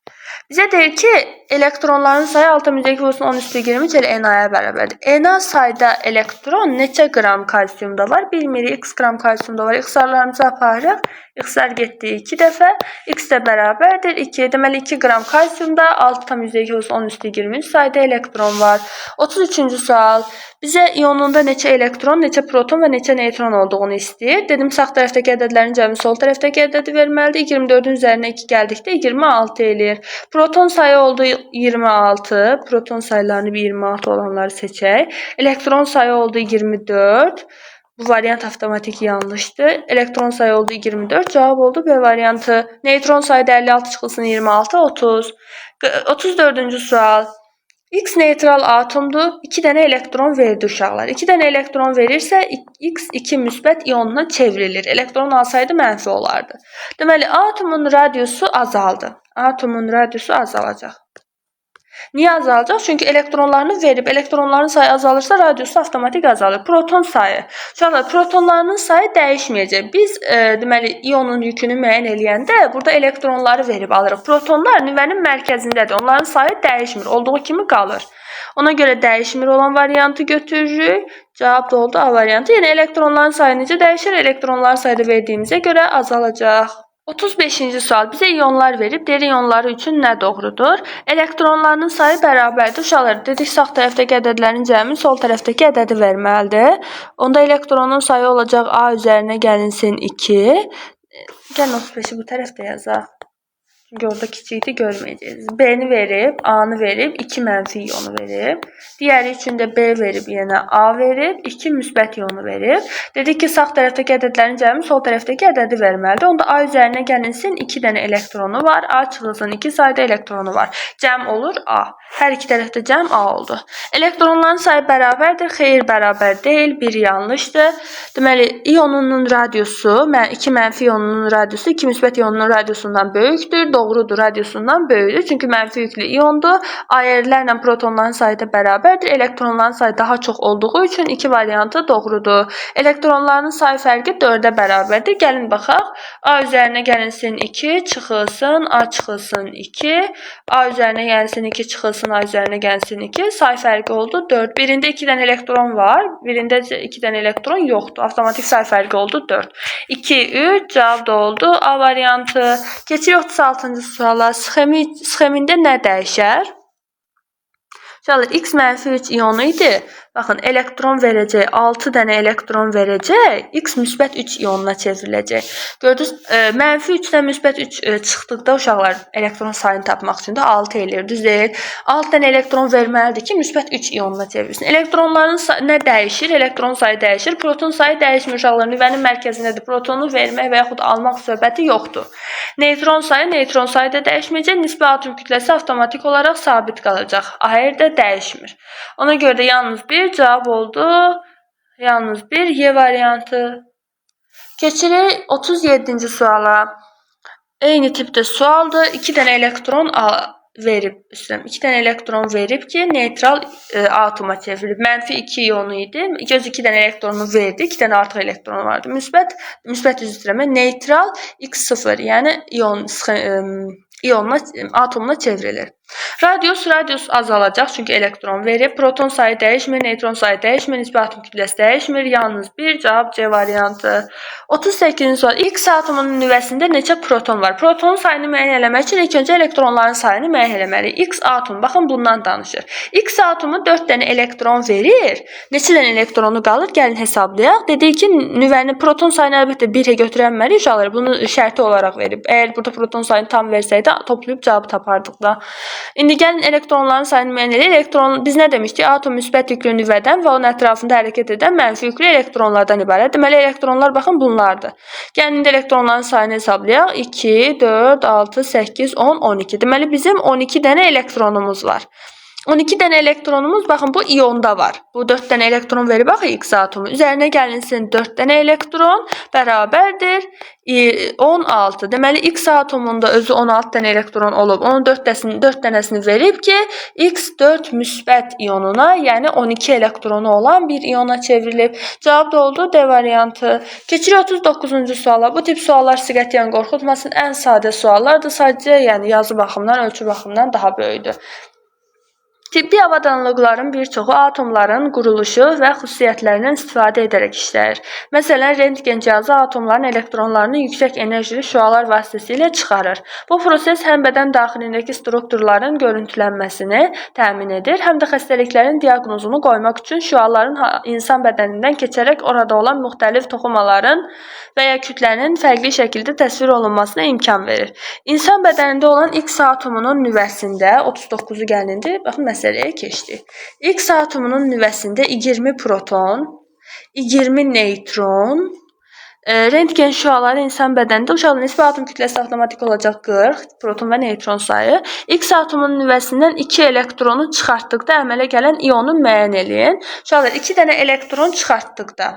Bizə deyir ki, elektronların sayı 6,2 olsun 10 üstü 23 elə Na-ya bərabərdir. Na sayda elektron neçə qram kalsiumda var? Bilmirik. X qram kalsiumda var. İxtisarlarımızı aparırıq. İxtisar getdi 2 dəfə. X də bərabərdir 2. Deməli 2 qram kalsiumda 6,2 olsun 10 üstü 23 sayda elektron var. 33-cü sual. Bizə ionunda neçə elektron, neçə proton və neçə neytron olduğunu istəyir. Dedim, sağ tərəfdəki ədədlərin cəmi sol tərəfdəki ədədi verməlidir. 24-ün üzərinə 2 gəldikdə 26 eləyir. Proton sayı oldu 26. Proton sayılarını bir 26 olanları seçək. Elektron sayı oldu 24. Bu variant avtomatik yanlışdır. Elektron sayı oldu 24. Cavab oldu B variantı. Neytron sayı da 56 çıxılsın 26, 30. 34-cü sual. X neytral atomdur. 2 dənə elektron verdi uşaqlar. 2 dənə elektron verirsə X 2 müsbət ionuna çevrilir. Elektron alsaydı mənfi olardı. Deməli, atomun radiusu azaldı. Atomun radiusu azalacaq. Niyə azalacaq? Çünki elektronlarını verib. Elektronların sayı azalırsa radiusu avtomatik azalır. Proton sayı. Uşaqlar, protonlarının sayı dəyişməyəcək. Biz deməli ionun yükünü müəyyən eləyəndə burada elektronları verib alırıq. Protonlar nüvənin mərkəzindədir. Onların sayı dəyişmir. Olduğu kimi qalır. Ona görə dəyişmir olan variantı götürürük. Cavab da oldu A variantı. Yəni elektronların sayı necə dəyişir? Elektronların sayı da verdiyimizə görə azalacaq. 35-ci sual. Bizə ionlar verib. Deyir, ionları üçün nə doğrudur? Elektronlarının sayı bərabərdir. Uşaqlar, dedik, sağ tərəfdəki ədədlərin cəmi sol tərəfdəki ədədi verməlidir. Onda elektronun sayı olacaq A üzərinə gəlinsin 2. Gəlin 35-i bu tərəfdə yazaq. Çünki orada kiçikdir, görməyəcəksiniz. B-ni verib, A-nı verib, 2 mənfi ionu verib. Digəri üçün də B verib, yenə A verib, 2 müsbət ionu verib. Dedik ki, sağ tərəfdəki ədədlərin cəmi sol tərəfdəki ədədi verməlidir. Onda A üzərinə gəlinsin 2 dənə elektronu var. A çıxılsın 2 sayda elektronu var. Cəm olur A. Hər iki tərəfdə cəm A oldu. Elektronların sayı bərabərdir. Xeyr, bərabər deyil. Bir yanlışdır. Deməli, ionunun radiusu, 2 mənfi ionunun radiusu 2 müsbət ionunun radiusundan böyükdür. Doğrudur, radiusundan böyükdür. Çünki mənfi yüklü iondur. AR-lərlə protonların sayı da bərabərdir. Elektronların sayı daha çox olduğu üçün iki variantı doğrudur. Elektronların sayı fərqi 4-ə bərabərdir. Gəlin baxaq. A üzərinə gəlinsin 2, çıxılsın, A çıxılsın 2. A üzərinə gəlinsin 2, çıxılsın, A üzərinə gəlinsin 2. Say fərqi oldu 4. Birində 2 dənə elektron var, birində 2 dənə elektron yoxdur. Avtomatik say fərqi oldu 4. 2, 3 cavab da oldu A variantı. Keçirik 36-cı suala. Sxemində nə dəyişər? Uşaqlar, X mənfi 3 ionu idi. Baxın, elektron verəcək, 6 dənə elektron verəcək, X müsbət 3 ionuna çevriləcək. Gördünüz, mənfi 3-dən müsbət 3 çıxdıqda uşaqlar elektron sayını tapmaq üçün də 6 eləyir, düz deyil. 6 dənə elektron verməlidir ki, müsbət 3 ionuna çevrilsin. Elektronların nə dəyişir? Elektron sayı dəyişir. Proton sayı dəyişmir uşaqlar. Nüvənin mərkəzindədir. Protonu vermək və yaxud almaq söhbəti yoxdur. Neytron sayı da dəyişməyəcək. Nisbi atom kütləsi avtomatik olaraq sabit qalacaq. AR də dəyişmir. Ona görə də yalnız bir cavab oldu. Yalnız bir Y variantı. Keçirik 37-ci suala. Eyni tipdə sualdır. 2 dənə elektron verib, 2 dənə elektron verib ki, neytral atoma çevrilib. Mənfi 2 ionu idi. Göz 2 dənə elektronu verdi. 2 dənə artıq elektronu vardı. Müsbət üzr istəyirəm. Neytral X0, yəni ionuna, atomuna çevrilir. Radius azalacaq, çünki elektron verib. Proton sayı dəyişmir, neytron sayı dəyişmir, nisbi atom kütləsi dəyişmir. Yalnız bir cavab C variantı. 38-ci sual. X atomunun nüvəsində neçə proton var? Protonun sayını müəyyən eləmək üçün ilk öncə elektronların sayını müəyyən eləməliyik. X atomu, baxın bundan danışır. X atomu 4 dənə elektron verir. Neçə dənə elektronu qalır? Gəlin hesablayaq. Dedik ki, nüvənin proton sayını əlbəttə 1-ə götürənməliyik uşaqlar. Bunu şərti olaraq verib. Əgər burada proton sayını tam versəydi, toplayıb cavabı tapardıq da. İndi gəlin elektronların sayını müəyyən edək. Elektron, biz nə demişdik? Atom müsbət yüklü nüvədən və onun ətrafında hərəkət edən mənfi yüklü elektronlardan ibarət. Deməli, elektronlar baxın bunlardır. Gəlin indi elektronların sayını hesablayaq. 2, 4, 6, 8, 10, 12. Deməli, bizim 12 dənə elektronumuz var. 12 dənə elektronumuz, baxın, bu ionda var. Bu 4 dənə elektron verib axı X atomu. Üzərinə gəlinsin 4 dənə elektron bərabərdir 16. Deməli, X atomunda özü 16 dənə elektron olub. Onun 4 dənəsini verib ki, X 4 müsbət ionuna, yəni 12 elektronu olan bir iona çevrilib. Cavab da oldu D variantı. Keçirik 39-cu suala. Bu tip suallar sizi qətiyyən qorxutmasın. Ən sadə suallardır. Sadəcə, yəni yazı baxımından, ölçü baxımından daha böyükdür. Tibbi avadanlıqların bir çoxu atomların quruluşu və xüsusiyyətlərindən istifadə edərək işləyir. Məsələn, rentgen cihazı atomların elektronlarını yüksək enerjili şüalar vasitəsilə çıxarır. Bu proses həm bədən daxilindəki strukturların görüntülənməsini təmin edir, həm də xəstəliklərin diaqnozunu qoymaq üçün şüaların insan bədənindən keçərək orada olan müxtəlif toxumaların və ya kütlənin fərqli şəkildə təsvir olunmasına imkan verir. İnsan bədənində olan X atomunun nüvəsində 39-u gəlindi. Baxın, məsələyə keçdik. X atomunun nüvəsində 20 proton, 20 neytron, rentgen şüaları insan bədənində uşaqların nisbi atom kütləsi avtomatik olacaq 40, proton və neytron sayı. X atomunun nüvəsindən 2 elektronu çıxartdıqda əmələ gələn ionu müəyyən eləyin. Uşaqlar, 2 dənə elektron çıxartdıqda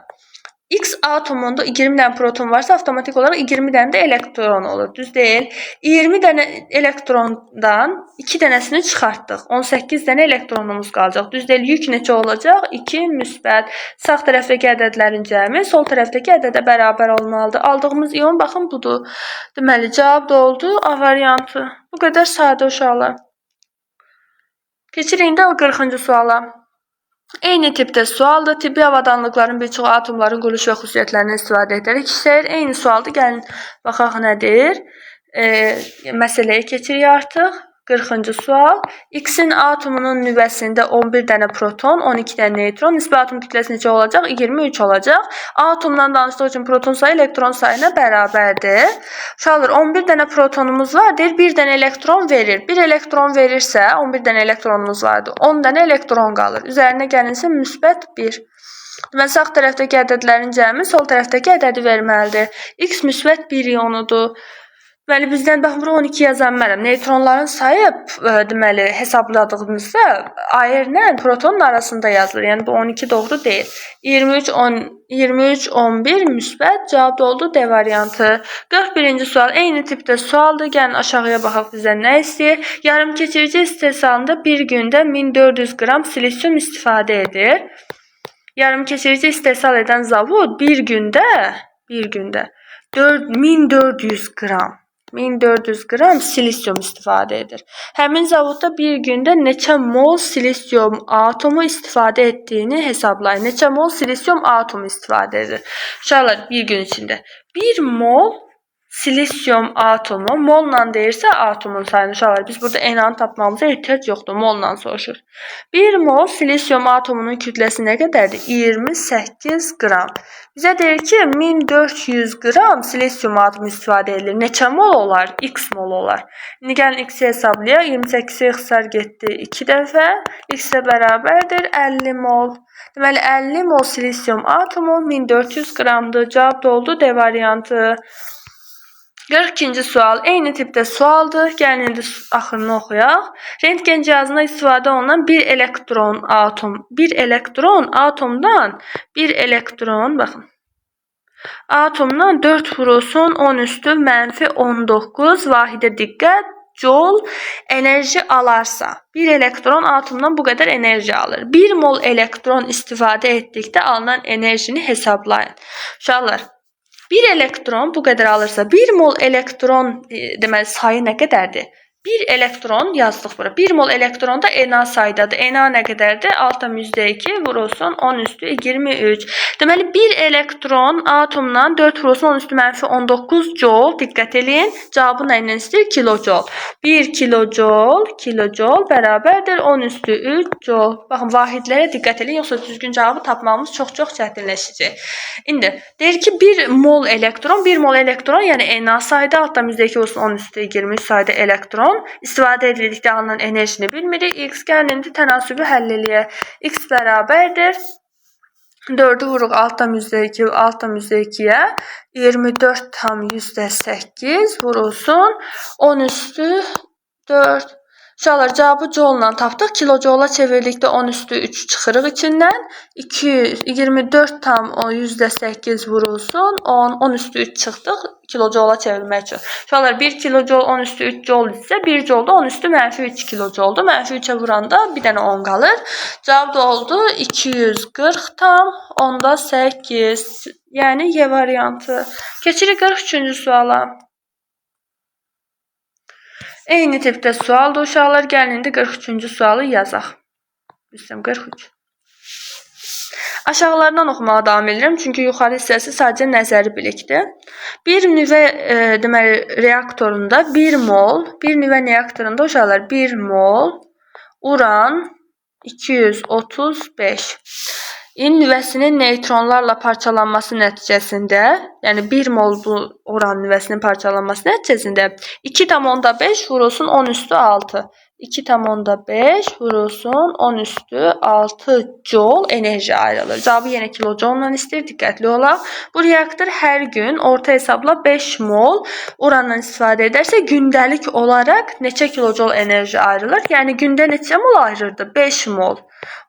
X atomunda 20 dənə proton varsa, avtomatik olaraq 20 dənə də elektron olur. Düz deyil. 20 dənə elektrondan 2 dənəsini çıxartdıq. 18 dənə elektronumuz qalacaq. Düz deyil. Yük neçə olacaq? 2 müsbət. Sağ tərəfdəki ədədlərin cəmi sol tərəfdəki ədədə bərabər olmalıdır. Aldığımız ion baxın budur. Deməli, cavab da oldu A variantı. Bu qədər sadə uşaqlar. Keçirik indi 40-cı suala. Eyni tipdə sualdır. Tibbi avadanlıqların bir çoxu atomların quruluş və xüsusiyyətlərindən istifadə edərək işləyir. Eyni sualdır. Gəlin baxaq nədir? Məsələyə keçirik artıq. 40-cı sual. X-in atomunun nüvəsində 11 dənə proton, 12 dənə neytron. Nisbi atom kütləsi neçə olacaq? 23 olacaq. Atomdan danışdığı üçün proton sayı elektron sayına bərabərdir. Uşaqlar, 11 dənə protonumuz var. Deyir, 1 dənə elektron verir. 1 elektron verirsə, 11 dənə elektronumuz vardı. 10 dənə elektron qalır. Üzərinə gəlinsin müsbət 1. Deməli, sağ tərəfdəki ədədlərin cəmi sol tərəfdəki ədədi verməlidir. X müsbət 1 ionudur. Deməli, bizdən baxın, bura 12 yazanmərəm. Neytronların sayı, deməli, hesabladığımızda AR ilə protonun arasında yazılır. Yəni, bu 12 doğru deyil. 23, 10, 23, 11 müsbət cavab da oldu D variantı. 41-ci sual eyni tipdə sualdır. Gəlin aşağıya baxaq bizə nə istəyir. Yarımkeçirici istehsalında bir gündə 1400 qram silisium istifadə edir. Yarımkeçirici istehsal edən zavod bir gündə 1400 qram. 1400 qram silisium istifadə edir. Həmin zavodda bir gündə neçə mol silisium atomu istifadə etdiyini hesablayın. Neçə mol silisium atomu istifadə edir? Uşaqlar, bir gün içində 1 mol Silisium atomu molla deyirsə atomun sayını uşaqlar, biz burada Na-nı tapmamıza ehtiyac yoxdur. Molla soruşur. 1 mol silisium atomunun kütləsi nə qədərdir? 28 qram. Bizə deyir ki, 1400 qram silisium atomu istifadə edilir. Neçə mol olar? X mol olar. İndi gəlin X-i hesablayaq. 28-ə ixtisar getdi 2 dəfə. X-ə bərabərdir 50 mol. Deməli, 50 mol silisium atomu 1400 qramdır. Cavab da oldu D variantı. 42-ci sual eyni tipdə sualdır. Gəlin indi axırını oxuyaq. Rentgen cihazında istifadə olunan bir elektron atom, bir elektron atomdan bir elektron, baxın. Atomdan 4 vurulsun 10 üstü mənfi 19 vahidə diqqət, joule enerji alarsa, bir elektron atomdan bu qədər enerji alır. 1 mol elektron istifadə etdikdə alınan enerjini hesablayın. Uşaqlar, bir elektron bu qədər alırsa, 1 mol elektron deməli sayı nə qədərdir? 1 elektron yazdıq bura. 1 mol elektron da Na saydadır. Na nə qədərdir? 6,2 vurulsun 10 üstü 23. Deməli 1 elektron atomdan 4 vurulsun 10 üstü mənfi 19 joule. Diqqət eləyin. Cavabı nə ilə istəyir? Kilojoule. 1 kilojoule, kilojoule bərabərdir 10 üstü 3 joule. Baxın, vahidlərə diqqət eləyin, yoxsa düzgün cavabı tapmamız çox-çox çətinləşəcək. İndi deyir ki, 1 mol elektron, 1 mol elektron, yəni Na sayda 6,2 vurulsun 10 üstü 23 sayda elektron istifadə edildikdə alınan enerjini bilmirik. X, gəlin indi tənasübü həll eləyək. X bərabərdir 4-ü vuruq 6,2 6,2-yə 24,8 vurulsun 10 üstü 4. Uşaqlar, cavabı joule-la tapdıq. Kilojoule-a çevirdikdə 10 üstü 3 çıxırıq içindən. 24,8 vurulsun 10, 10 üstü 3 çıxdıq kilojoule-a çevirmək üçün. Uşaqlar, 1 kilojoule 10 üstü 3 joule isə 1 joule da 10 üstü mənfi 3 kilojoule-dur. Mənfi 3-ə vuranda bir dənə 10 qalır. Cavab da oldu 240,8. Yəni Y variantı. Keçirik 43-cü suala. Eyni tipdə sualdır uşaqlar. Gəlin indi 43-cü sualı yazaq. Bilsəm 43. Aşağılardan oxumağa davam edirəm, çünki yuxarı hissəsi sadəcə nəzəri bilikdir. Bir nüvə deməli reaktorunda 1 mol, bir nüvə reaktorunda uşaqlar 1 mol uran 235 İn nüvəsinin neytronlarla parçalanması nəticəsində, yəni 1 mol bu uran nüvəsinin parçalanması nəticəsində 2,5 vurulsun 10 üstü 6. 2,5 vurulsun 10 üstü 6 joule enerji ayrılır. Cavabı yenə kilojoule-la istəyir, diqqətli olaq. Bu reaktor hər gün orta hesabla 5 mol urandan istifadə edərsə, gündəlik olaraq neçə kilojoule enerji ayrılır? Yəni gündə neçə mol ayrılırdı? 5 mol.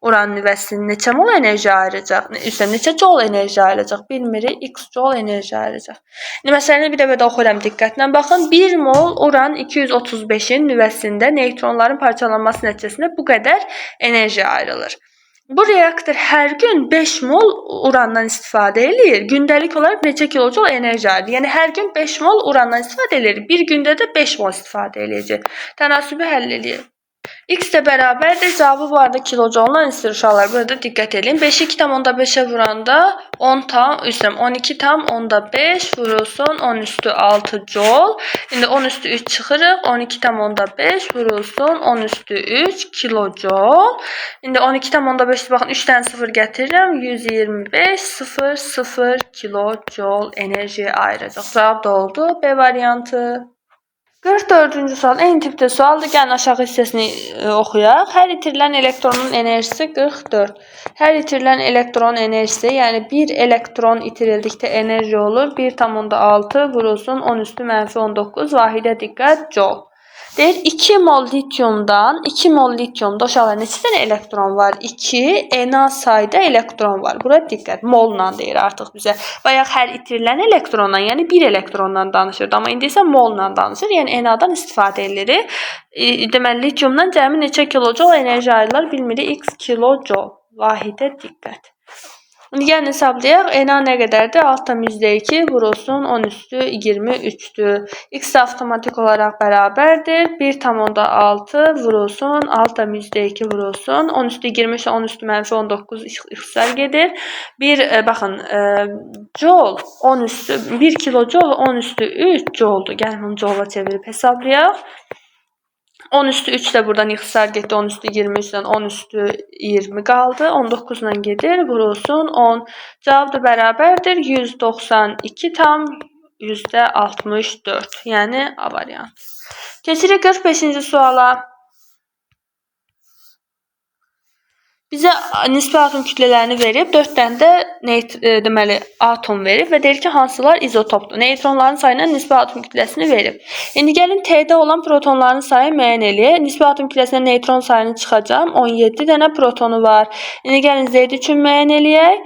Uran nüvəsinin neçə mol enerji ayıracaq? Üstə neçə joule enerji ayıracaq? Bilmirik. X joule enerji ayıracaq. İndi məsələni bir dəfə də oxuyuram, diqqətlə baxın. 1 mol uran 235-in nüvəsində neytronların parçalanması nəticəsində bu qədər enerji ayrılır. Bu reaktor hər gün 5 mol urandan istifadə eləyir. Gündəlik olaraq neçə kilojoule enerji ayrılır? Yəni hər gün 5 mol urandan istifadə eləyir. Bir gündə də 5 mol istifadə eləyəcək. Tənasübü həll eləyir. X də bərabərdir. Cavabı bu arada kilojoule-la istəyir uşaqlar. Burada diqqət edin. 5-i 2,5-ə vuranda 10 tam, üzrəm 12,5 vurulsun 10 üstü 6 joule. İndi 10 üstü 3 çıxırıq. 12,5 vurulsun 10 üstü 3 kilojoule. İndi 12,5 baxın 3 dənə 0 gətirirəm. 125 0 0 kilojoule enerji ayıracaq. Cavab da oldu B variantı. 44-cü sual eyni tipdə sualdır. Gəlin aşağı hissəsini oxuyaq. Hər itirilən elektronun enerjisi 44. Hər itirilən elektronun enerjisi, yəni bir elektron itirildikdə enerji olur. 1,6 vurulsun 10 üstü mənfi 19 vahidə diqqət joule. Deyir 2 mol litiumdan, 2 mol litiumda uşaqlar neçə dənə elektron var? 2 Na sayda elektron var. Bura diqqət, molla deyir artıq bizə. Bayaq hər itirilən elektrondan, yəni bir elektrondan danışırdı, amma indi isə molla danışır. Yəni Na-dan istifadə edirik. Deməli litiumdan cəmi neçə kilojoule enerji ayrılır bilmirik. X kilojoule. Vahidə diqqət. İndi gəlin hesablayaq. Na nə qədərdir? 6,2 vurulsun 10 üstü 23-dür. X də avtomatik olaraq bərabərdir. 1,6 vurulsun 6,2 vurulsun 10 üstü 23 10 üstü mənfi 19 ixtisar gedir. Bir, baxın, joule 10 üstü 1 kilojol 10 üstü 3 jouldur. Gəlin bunu joula çevirib hesablayaq. 10 üstü 3 də buradan ixtisar getdi. 10 üstü 23-dən 10 üstü 20 qaldı. 19 ilə gedir. Vurulsun 10. Cavab da bərabərdir. 192,64%. Yəni A variantı. Keçirik 45-ci suala. Bizə nisbi atom kütlələrini verib, 4 dənə də deməli atom verib və deyir ki, hansılar izotopdur. Neytronların sayına nisbi atom kütləsini verib. İndi gəlin T-də olan protonların sayı müəyyən eləyək. Nisbi atom kütləsindən neytron sayını çıxacağam. 17 dənə protonu var. İndi gəlin Z üçün müəyyən eləyək.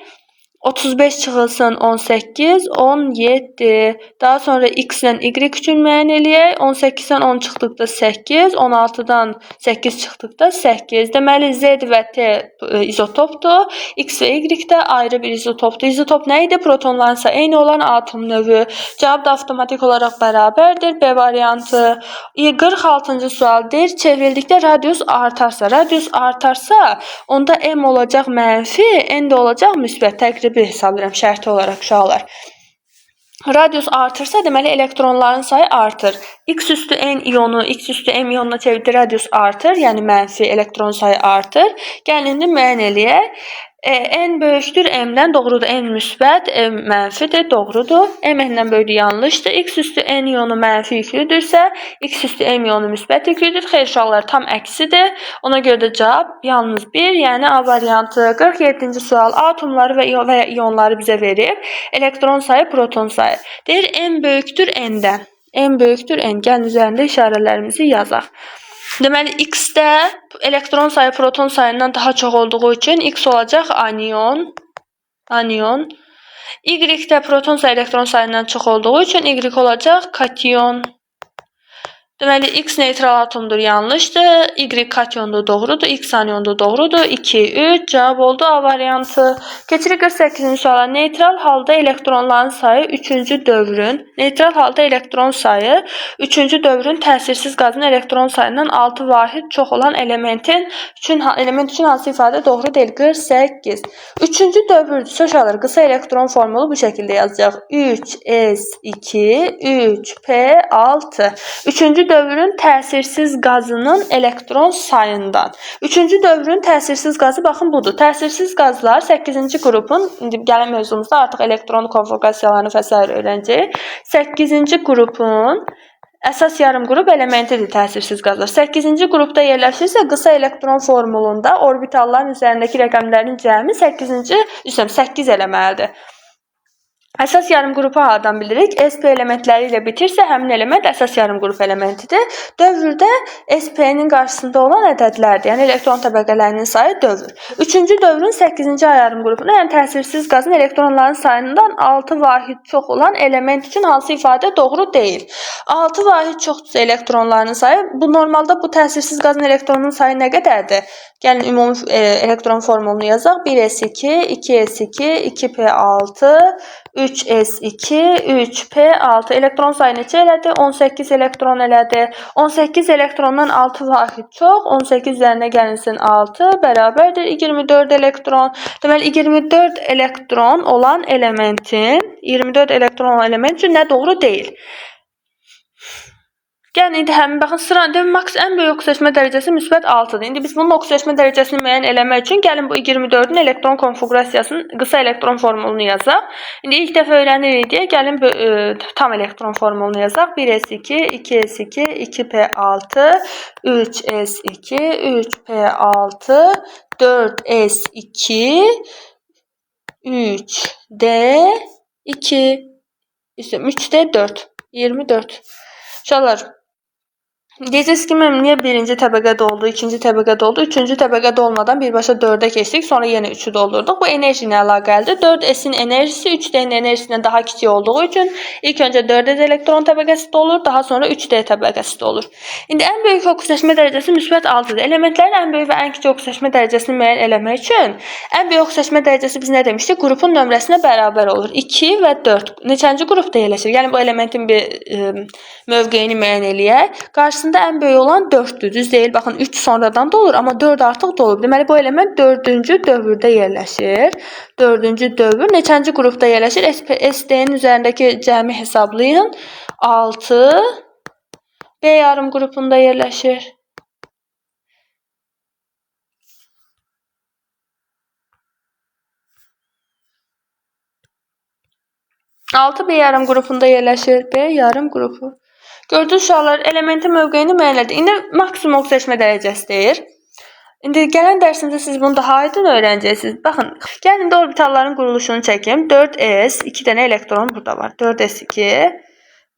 35 çıxılsın 18, 17. Daha sonra X ilə Y üçün müəyyən eləyək. 18-dən 10 çıxdıqda 8, 16-dan 8 çıxdıqda 8. Deməli, Z və T izotopdur. X və Y də ayrı bir izotopdur. İzotop nə idi? Protonların sayı eyni olan atom növü. Cavab da avtomatik olaraq bərabərdir. B variantı. 46-cı sual deyir, çevrildikdə radius artarsa, radius artarsa, onda M olacaq mənfi, N də olacaq müsbət. Təqribi hesablayıram şərti olaraq uşaqlar. Radius artırsa, deməli elektronların sayı artır. X üstü N iyonu, X üstü M iyonuna çevirdi, radius artır, yəni mənfi elektron sayı artır. Gəlin indi müəyyən eləyək. N böyükdür M-dən, doğrudur. N müsbət, M mənfidir, doğrudur. M N-dən böyükdür, yanlışdır. X üstü N iyonu mənfi yüklüdürsə, X üstü M iyonu müsbət yüklüdür. Xeyr uşaqlar, tam əksidir. Ona görə də cavab yalnız 1, yəni A variantı. 47-ci sual. Atomları və iyonları bizə verib. Elektron sayı, proton sayı. Deyir, M böyükdür N-dən. M böyükdür N. Gəlin üzərində işarələrimizi yazaq. Deməli, X-də elektron sayı proton sayından daha çox olduğu üçün X olacaq anion. Anion. Y-də proton sayı elektron sayından çox olduğu üçün Y olacaq kation. Deməli, X neytral atomdur, yanlışdır. Y kationdur, doğrudur. X aniondur, doğrudur. 2, 3 cavab oldu A variantı. Keçirik 48-ci suala. Neytral halda elektronların sayı 3-cü dövrün, neytral halda elektron sayı 3-cü dövrün təsirsiz qazın elektron sayından 6 vahid çox olan elementin üçün, element üçün hansı ifadə doğru deyil? 48. 3-cü dövrdürsə uşaqlar, qısa elektron formulu bu şəkildə yazacaq. 3S2, 3P6. 3-cü dövrün təsirsiz qazının elektron sayından. 3-cü dövrün təsirsiz qazı baxın budur. Təsirsiz qazlar 8-ci qrupun, indi gələn mövzumuzda artıq elektron konfigurasiyalarını və sair öyrənəcəyik. 8-ci qrupun əsas yarım qrup elementidir təsirsiz qazlar. 8-ci qrupda yerləşirsə, qısa elektron formulunda orbitalların üzərindəki rəqəmlərin cəmi 8 eləməlidir. Əsas yarım qrupu hardan bilirik? SP elementləri ilə bitirsə, həmin element əsas yarım qrup elementidir. Dövrdə SP-nin qarşısında olan ədədlərdir. Yəni elektron təbəqələrinin sayı dövr. 3-cü dövrün 8-ci yarım qrupuna, yəni təsirsiz qazın elektronların sayından 6 vahid çox olan element üçün hansı ifadə doğru deyil? 6 vahid çoxdursa elektronların sayı, bu normalda bu təsirsiz qazın elektronunun sayı nə qədərdir? Gəlin ümumi elektron formulunu yazaq. 1s2, 2s2, 2p6, 3s2, 3p6. Elektron sayı neçə elədi? 18 elektron elədi. 18 elektrondan 6 vahid çox. 18 üzərinə gəlinsin 6 bərabərdir 24 elektron. Deməli 24 elektron olan elementin 24 elektron olan element üçün nə doğru deyil? Gəlin indi həmin baxın sıra demək maks ən böyük oksidaşma dərəcəsi müsbət 6-dır. İndi biz bunun oksidaşma dərəcəsini müəyyən eləmək üçün gəlin bu 24-ün elektron konfigurasiyasının qısa elektron formulunu yazaq. İndi ilk dəfə öyrənirik deyə gəlin tam elektron formulunu yazaq. 1s2, 2s2, 2p6, 3s2, 3p6, 4s2, 3d2, 3d4, 24. Uşaqlar, Deyəcəksiniz ki, mən niyə birinci təbəqə doldu, ikinci təbəqə doldu, üçüncü təbəqə dolmadan birbaşa 4-ə keçdik, sonra yenə 3-ü doldurduq. Bu enerji ilə əlaqəlidir. 4S-in enerjisi 3D-nin enerjisindən daha kiçik olduğu üçün ilk öncə 4S elektron təbəqəsi dolur, daha sonra 3D təbəqəsi dolur. İndi ən böyük oksidaşma dərəcəsi müsbət 6-dır. Elementlərin ən böyük və ən kiçik oksidaşma dərəcəsini müəyyən eləmək üçün ən böyük oksidaşma dərəcəsi biz nə demişdik? Qrupun nömrəsinə bərabər olur. 2 və 4. Neçənci qrupda yerləşir? Yəni bu elementin bir mövqeyini müəyyən eləyək. Qarşısında ən böyük olan 4-dür. Düz deyil. Baxın 3 sonradan dolur, amma 4 artıq dolub. Deməli bu element 4-cü dövrdə yerləşir. 4-cü dövr neçənci qrupda yerləşir? SD-nin üzərindəki cəmi hesablayın. 6 B yarım qrupunda yerləşir. 6 B yarım qrupunda yerləşir. B yarım qrupu. Gördünüz uşaqlar, elementin mövqeyini müəyyən elədik. İndi maksimum oksidaşma dərəcəsi deyir. İndi gələn dərsimizdə siz bunu daha aydın öyrənəcəksiniz. Baxın, gəlin indi orbitalların quruluşunu çəkim. 4s, 2 dənə elektron burada var. 4s2,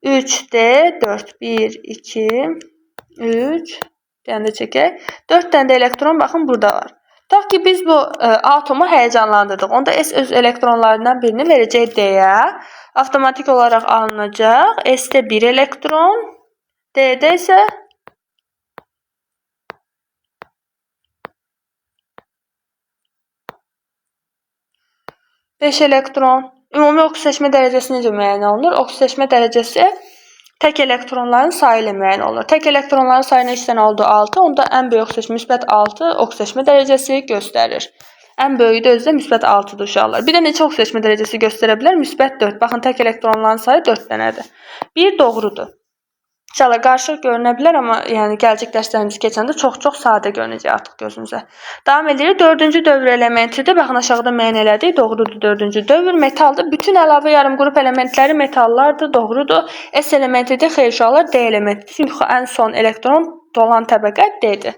3d, 4, 1, 2, 3, dənə də çəkək. 4 dənə də elektron baxın burada var. Tutaq ki, biz bu atomu həyəcanlandırdıq. Onda S öz elektronlarından birini verəcək D-yə. Avtomatik olaraq alınacaq. S-də 1 elektron, D-də isə 5 elektron. Ümumi oksidaşma dərəcəsi necə müəyyən olunur? Oksidaşma dərəcəsi tək elektronların sayı ilə müəyyən olunur. Tək elektronların sayı neçə dənə oldu? 6. Onda ən böyük oksidaşma müsbət 6 oksidaşma dərəcəsi göstərir. Ən böyüyü də özü də müsbət 6-dır uşaqlar. Bir də neçə oksidaşma dərəcəsi göstərə bilər? Müsbət 4. Baxın, tək elektronların sayı 4 dənədir. 1 doğrudur. İnşallah qarışıq görünə bilər, amma yəni gələcək dərslərimiz keçəndə çox-çox sadə görünəcək artıq gözünüzə. Davam edirik. 4-cü dövr elementidir. Baxın, aşağıda müəyyən elədik. Doğrudur, 4-cü dövr metaldır. Bütün əlavə yarım qrup elementləri metallardır. Doğrudur. S elementidir. Xeyr uşaqlar, D elementidir. Çünki ən son elektron dolan təbəqə D-dir.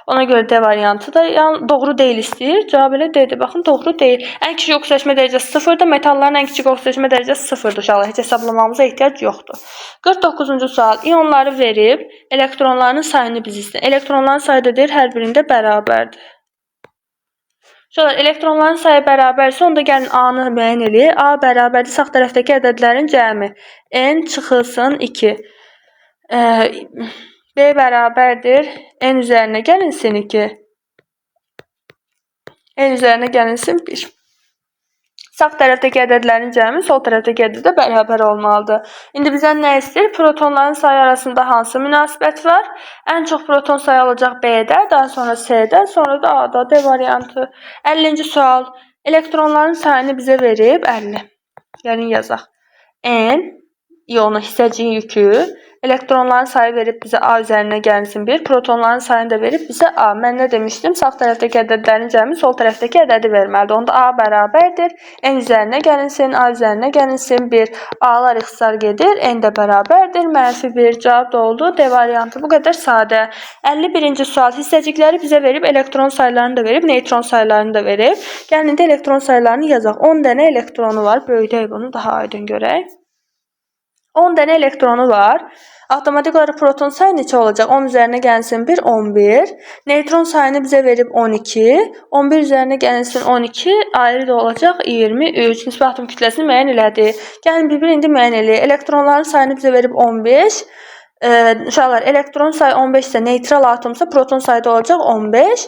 Ona görə D variantı da yəni, doğru deyil istəyir. Cavab elə D-dir. Baxın, doğru deyil. Ən kiçik oksidaşma dərəcəsi 0-dır. Metalların ən kiçik oksidaşma dərəcəsi 0-dır uşaqlar. Heç hesablamamıza ehtiyac yoxdur. 49-cu sual. İyonları verib, elektronların sayını biz istəyir. Elektronların sayı da deyir, hər birində bərabərdir. Uşaqlar, elektronların sayı bərabərsə, onda gəlin A-nı müəyyən eləyək. A bərabərdir sağ tərəfdəki ədədlərin cəmi. N çıxılsın 2. B bərabərdir N üzərinə gəlinsin 2. N üzərinə gəlinsin 1. Sağ tərəfdəki ədədlərin cəmi sol tərəfdəki ədədə bərabər olmalıdır. İndi bizdən nə istəyir? Protonların sayı arasında hansı münasibət var? Ən çox proton sayı olacaq B-də, daha sonra C-də, sonra da A-da. D variantı. 50-ci sual. Elektronların sayını bizə verib 50. Gəlin yazaq. N iyonu hissəciyin yükü. Elektronların sayı verib bizə A üzərinə gəlinsin 1. Protonların sayını da verib bizə A. Mən nə demişdim? Sağ tərəfdəki ədədlərin cəmi sol tərəfdəki ədədi verməlidir. Onda A bərabərdir. N üzərinə gəlinsin, A üzərinə gəlinsin 1. A-lar ixtisar gedir. N də bərabərdir. Mənfi 1. Cavab da oldu. D variantı bu qədər sadə. 51-ci sual. Hissəcikləri bizə verib, elektron saylarını da verib, neytron saylarını da verib. Gəlin indi elektron saylarını yazaq. 10 dənə elektronu var. Böyüdək bunu daha aydın görək. 10 dənə elektronu var. Avtomatik olaraq proton sayı neçə olacaq? 10 üzərinə gəlinsin 1, 11. Neytron sayını bizə verib 12. 11 üzərinə gəlinsin 12, ayrı da olacaq 23. Nisbi atom kütləsini müəyyən elədi. Gəlin bir-bir indi müəyyən eləyək. Elektronların sayını bizə verib 15. Uşaqlar, elektron sayı 15 isə neytral atomsa proton sayı da olacaq 15.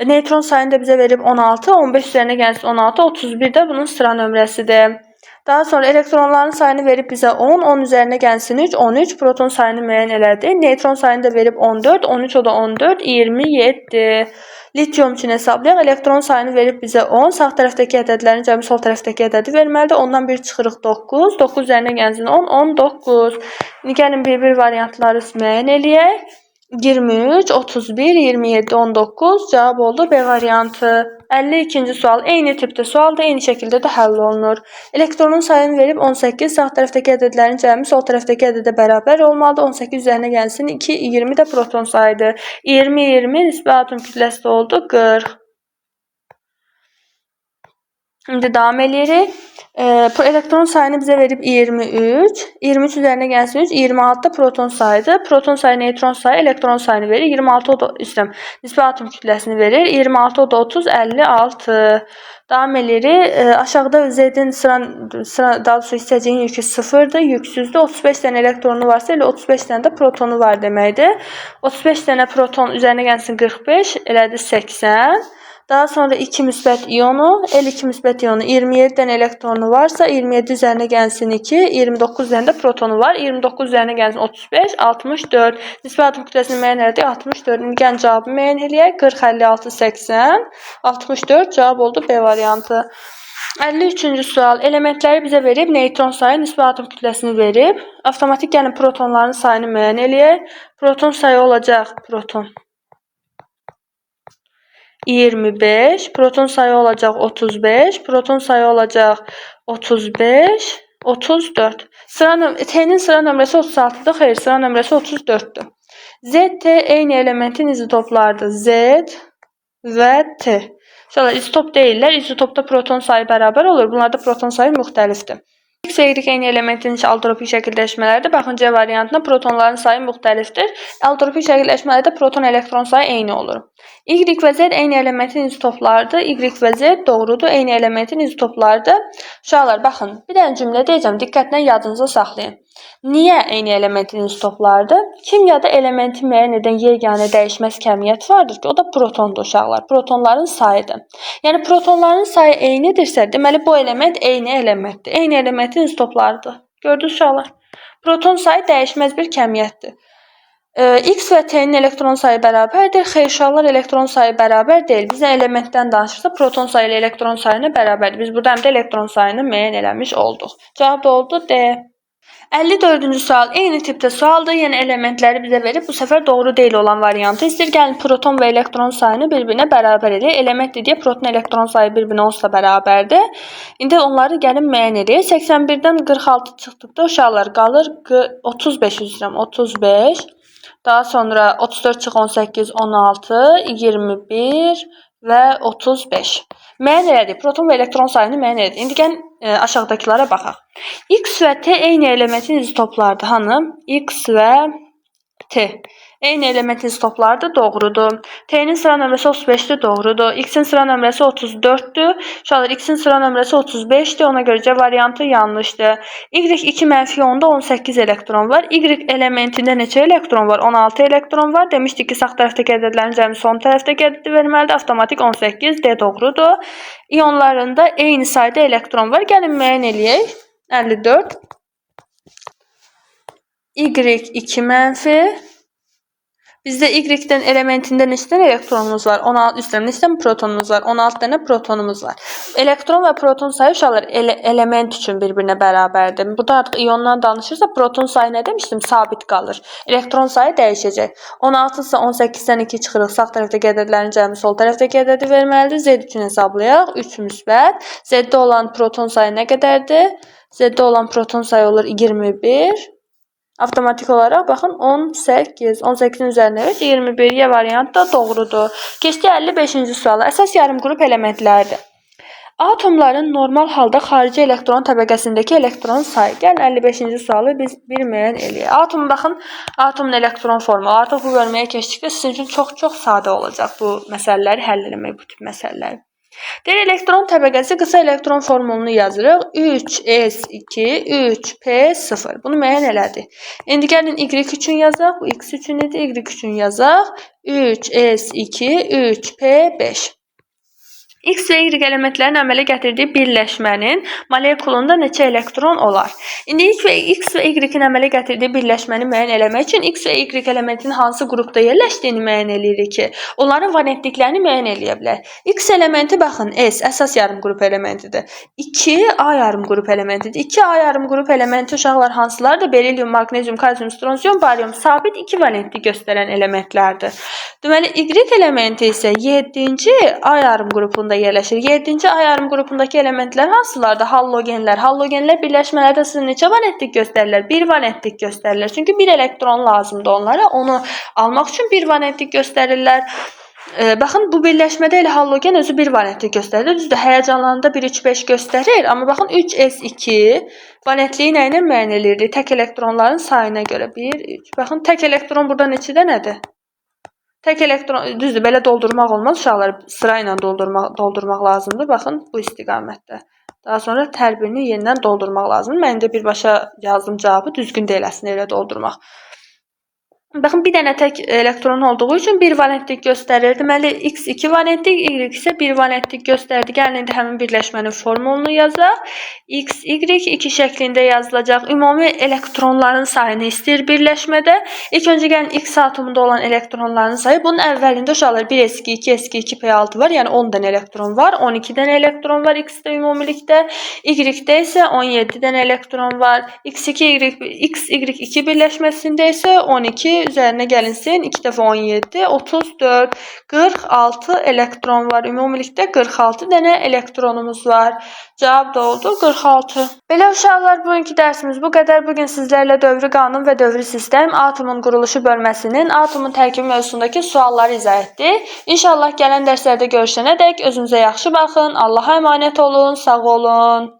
Neytron sayını da bizə verib 16. 15 üzərinə gəlinsin 16, 31 də bunun sıra nömrəsidir. Daha sonra elektronların sayını verib bizə 10, 10 üzərinə gəlsin 3, 13, proton sayını müəyyən elədi. Neytron sayını da verib 14, 13 o da 14, 27. Litium üçün hesablayaq. Elektron sayını verib bizə 10, sağ tərəfdəki ədədlərin cəmi sol tərəfdəki ədədi verməlidir. Ondan 1 çıxırıq 9, 9 üzərinə gəlsin 10, 19. İndi gəlin bir-bir variantları müəyyən eləyək. 23, 31, 27, 19 cavab oldu B variantı. 52-ci sual eyni tipdə sualdır, eyni şəkildə də həll olunur. Elektronun sayını verib 18, sağ tərəfdəki ədədlərin cəmi sol tərəfdəki ədədə bərabər olmalıdır. 18 üzərinə gəlsin 2, 20 də proton sayıdır. 20, 20 nisbi atom kütləsi də oldu 40. İndi davam eləyirik. Elektron sayını bizə verib 23. 23 üzərinə gəlsin 3. 26 da proton sayıdır. Proton sayı, neytron sayı, elektron sayını verir. 26 o da istəyirəm, nisbi atom kütləsini verir. 26 o da 30, 56. Davam eləyirik. Aşağıda Z-in sıra, daha doğrusu hissəciyin yükü 0-dır, yüksüzdür. 35 dənə elektronu varsa, elə 35 dənə də protonu var deməkdir. 35 dənə proton üzərinə gəlsin 45, elədi 80. Daha sonra 2 müsbət iyonu, L2 müsbət iyonu 27 dənə elektronu varsa, 27 üzərinə gəlsin 2, 29 dənə də protonu var. 29 üzərinə gəlsin 35, 64. Nisbi atom kütləsini müəyyən elədik, 64. İndi gəlin cavabı müəyyən eləyək. 40, 56, 80, 64 cavab oldu B variantı. 53-cü sual. Elementləri bizə verib, neytron sayı, nisbi atom kütləsini verib. Avtomatik gəlin protonların sayını müəyyən eləyək. Proton sayı olacaq proton 25, proton sayı olacaq 35, proton sayı olacaq 35, 34. T-nin sıra nömrəsi 36-dır. Xeyr, sıra nömrəsi 34-dür. Z, T eyni elementin izotoplarıdır. Z və T. İnşallah izotop deyirlər. İzotopda proton sayı bərabər olur. Bunlarda proton sayı müxtəlifdir. X və Y eyni elementin allotropik şəkildəşmələridir. Baxın C variantında protonların sayı müxtəlifdir. Allotropik şəkildəşmələrdə proton elektron sayı eyni olur. Y və Z eyni elementin izotoplarıdır. Y və Z doğrudur. Eyni elementin izotoplarıdır. Uşaqlar baxın, bir dənə cümlə deyəcəm. Diqqətlə yadınıza saxlayın. Niyə eyni elementin izotoplarıdır? Kimyada elementi müəyyən edən yeganə dəyişməz kəmiyyət vardır ki, o da protondur uşaqlar. Protonların sayıdır. Yəni protonların sayı eynidirsə, deməli bu element eyni elementdir. Eyni elementin izotoplarıdır. Gördünüz uşaqlar? Proton sayı dəyişməz bir kəmiyyətdir. X və T-nin elektron sayı bərabərdir. Xeyr, uşaqlar, elektron sayı bərabər deyil. Biz elementdən danışırsa, proton sayı ilə elektron sayını bərabərdir. Biz burada həm də elektron sayını müəyyən eləmiş olduq. Cavab da oldu D. 54-cü sual eyni tipdə sualdır. Yəni elementləri bizə verib. Bu səfər doğru deyil olan variantı istəyir. Gəlin proton və elektron sayını bir-birinə bərabər eləyək. Element deyə proton elektron sayı bir-birinə onsuz da bərabərdir. İndi onları gəlin müəyyən eləyək. 81-dən 46 çıxdıqda uşaqlar qalır 35 üzrəm 35. Daha sonra 34 çıx 18, 16, 21 və 35. Müəyyən elədik. Proton və elektron sayını müəyyən elədik. İndi gəlin aşağıdakılara baxaq. X və T eyni elementin izotoplarıdır. Hanı? X və T. Eyni elementin izotoplarıdır, doğrudur. T-nin sıra nömrəsi 35-dir, doğrudur. X-in sıra nömrəsi 34-dür. Uşaqlar, X-in sıra nömrəsi 35-dir. Ona görə C variantı yanlışdır. Y 2 mənfi 10-da 18 elektron var. Y elementində neçə elektron var? 16 elektron var. Demişdik ki, sağ tərəfdəki ədədlərin cəmi son tərəfdəki ədədi verməlidir. Avtomatik 18, D doğrudur. İyonlarında eyni sayda elektron var. Gəlin müəyyən eləyək. 54. Y 2 mənfi. Bizdə Y-dən elementində neçə dənə elektronumuz var? 16 üstəm, neçə dənə protonumuz var? 16 dənə protonumuz var. Elektron və proton sayı uşaqlar element üçün bir-birinə bərabərdir. Burada artıq iyondan danışırsa proton sayı nə demişdim? Sabit qalır. Elektron sayı dəyişəcək. 16 isə 18-dən 2 çıxırıq. Sağ tərəfdəki ədədlərin cəmi sol tərəfdəki ədədi verməlidir. Z üçün hesablayaq. 3 müsbət. Z-də olan proton sayı nə qədərdir? Z-də olan proton sayı olur 21. Avtomatik olaraq baxın 18, 18-in üzərinə 3, 21 Y variantı da doğrudur. Keçdik 55-ci suala. Əsas yarım qrup elementlərdir. Atomların normal halda xarici elektron təbəqəsindəki elektron sayı. Gəlin 55-ci sualı biz bir müəyyən eləyək. Atom, baxın, atomun elektron formulu. Artıq bu bölməyə keçdikdə sizin üçün çox-çox sadə olacaq bu məsələləri həll eləmək, bu tip məsələləri. Deyir, elektron təbəqəsi qısa elektron formulunu yazırıq. 3s2, 3p0. Bunu müəyyən elədik. İndi gəlin Y üçün yazaq. Bu X üçün idi. Y üçün yazaq. 3s2, 3p5. X və Y elementlərin əmələ gətirdiyi birləşmənin molekulunda neçə elektron olar? İndi X və Y-in əmələ gətirdiyi birləşməni müəyyən eləmək üçün X və Y elementinin hansı qrupda yerləşdiyini müəyyən eləyirik ki, onların valentliklərini müəyyən eləyə bilər. X elementi baxın, S əsas yarım qrup elementidir. 2 A yarım qrup elementidir. 2 A yarım qrup elementi uşaqlar hansılardır? Berilium, maqnezium, kalsium, stronsium, barium sabit 2 valentlik göstərən elementlərdir. Deməli, Y elementi isə 7-ci A yarım qrupunda yerləşir. 7-ci A yarım qrupundakı elementlər hansılardır? Hallogenlər. Hallogenlər birləşmələrdə sizin neçə valentlik göstərirlər? 1 valentlik göstərirlər. Çünki bir elektron lazımdır onlara. Onu almaq üçün 1 valentlik göstərirlər. Baxın, bu birləşmədə elə halogen özü 1 valentlik göstərir. Düzdür, həyəcanlananda 1, 3, 5 göstərir. Amma baxın, 3s2 valentliyi nə ilə müəyyən edirik? Tək elektronların sayına görə 1, 3. Baxın, tək elektron burada neçə dənədir? Tək elektron, düzdür, belə doldurmaq olmaz. Uşaqlar, sırayla doldurmaq lazımdır. Baxın, bu istiqamətdə. Daha sonra hər birini yenidən doldurmaq lazımdır. Mən indi birbaşa yazdım cavabı, düzgün deyil əslində elə doldurmaq. Baxın, bir dənə tək elektron olduğu üçün 1 valentlik göstərir. Deməli, X 2 valentlik, Y isə 1 valentlik göstərdi. Gəlin, indi həmin birləşmənin formulunu yazaq. X, Y 2 şəklində yazılacaq. Ümumi elektronların sayını istəyir birləşmədə. İlk öncə gəlin X atomunda olan elektronların sayı. Bunun əvvəlində uşaqlar 1s2, 2s2, 2p6 var. Yəni 10 dənə elektron var. 12 dənə elektron var X-də ümumilikdə. Y-də isə 17 dənə elektron var. X2, Y, X, Y2 birləşməsində isə 12 üzərinə gəlinsin. 2 dəfə 17, 34, 46 elektron var. Ümumilikdə 46 dənə elektronumuz var. Cavab da oldu 46. Belə uşaqlar, bugünkü dərsimiz bu qədər. Bugün sizlərlə dövrü qanun və dövrü sistem, atomun quruluşu bölməsinin atomun tərkibi mövzusundakı sualları izah etdik. İnşallah gələn dərslərdə görüşənədək özünüzə yaxşı baxın. Allaha əmanət olun, sağ olun.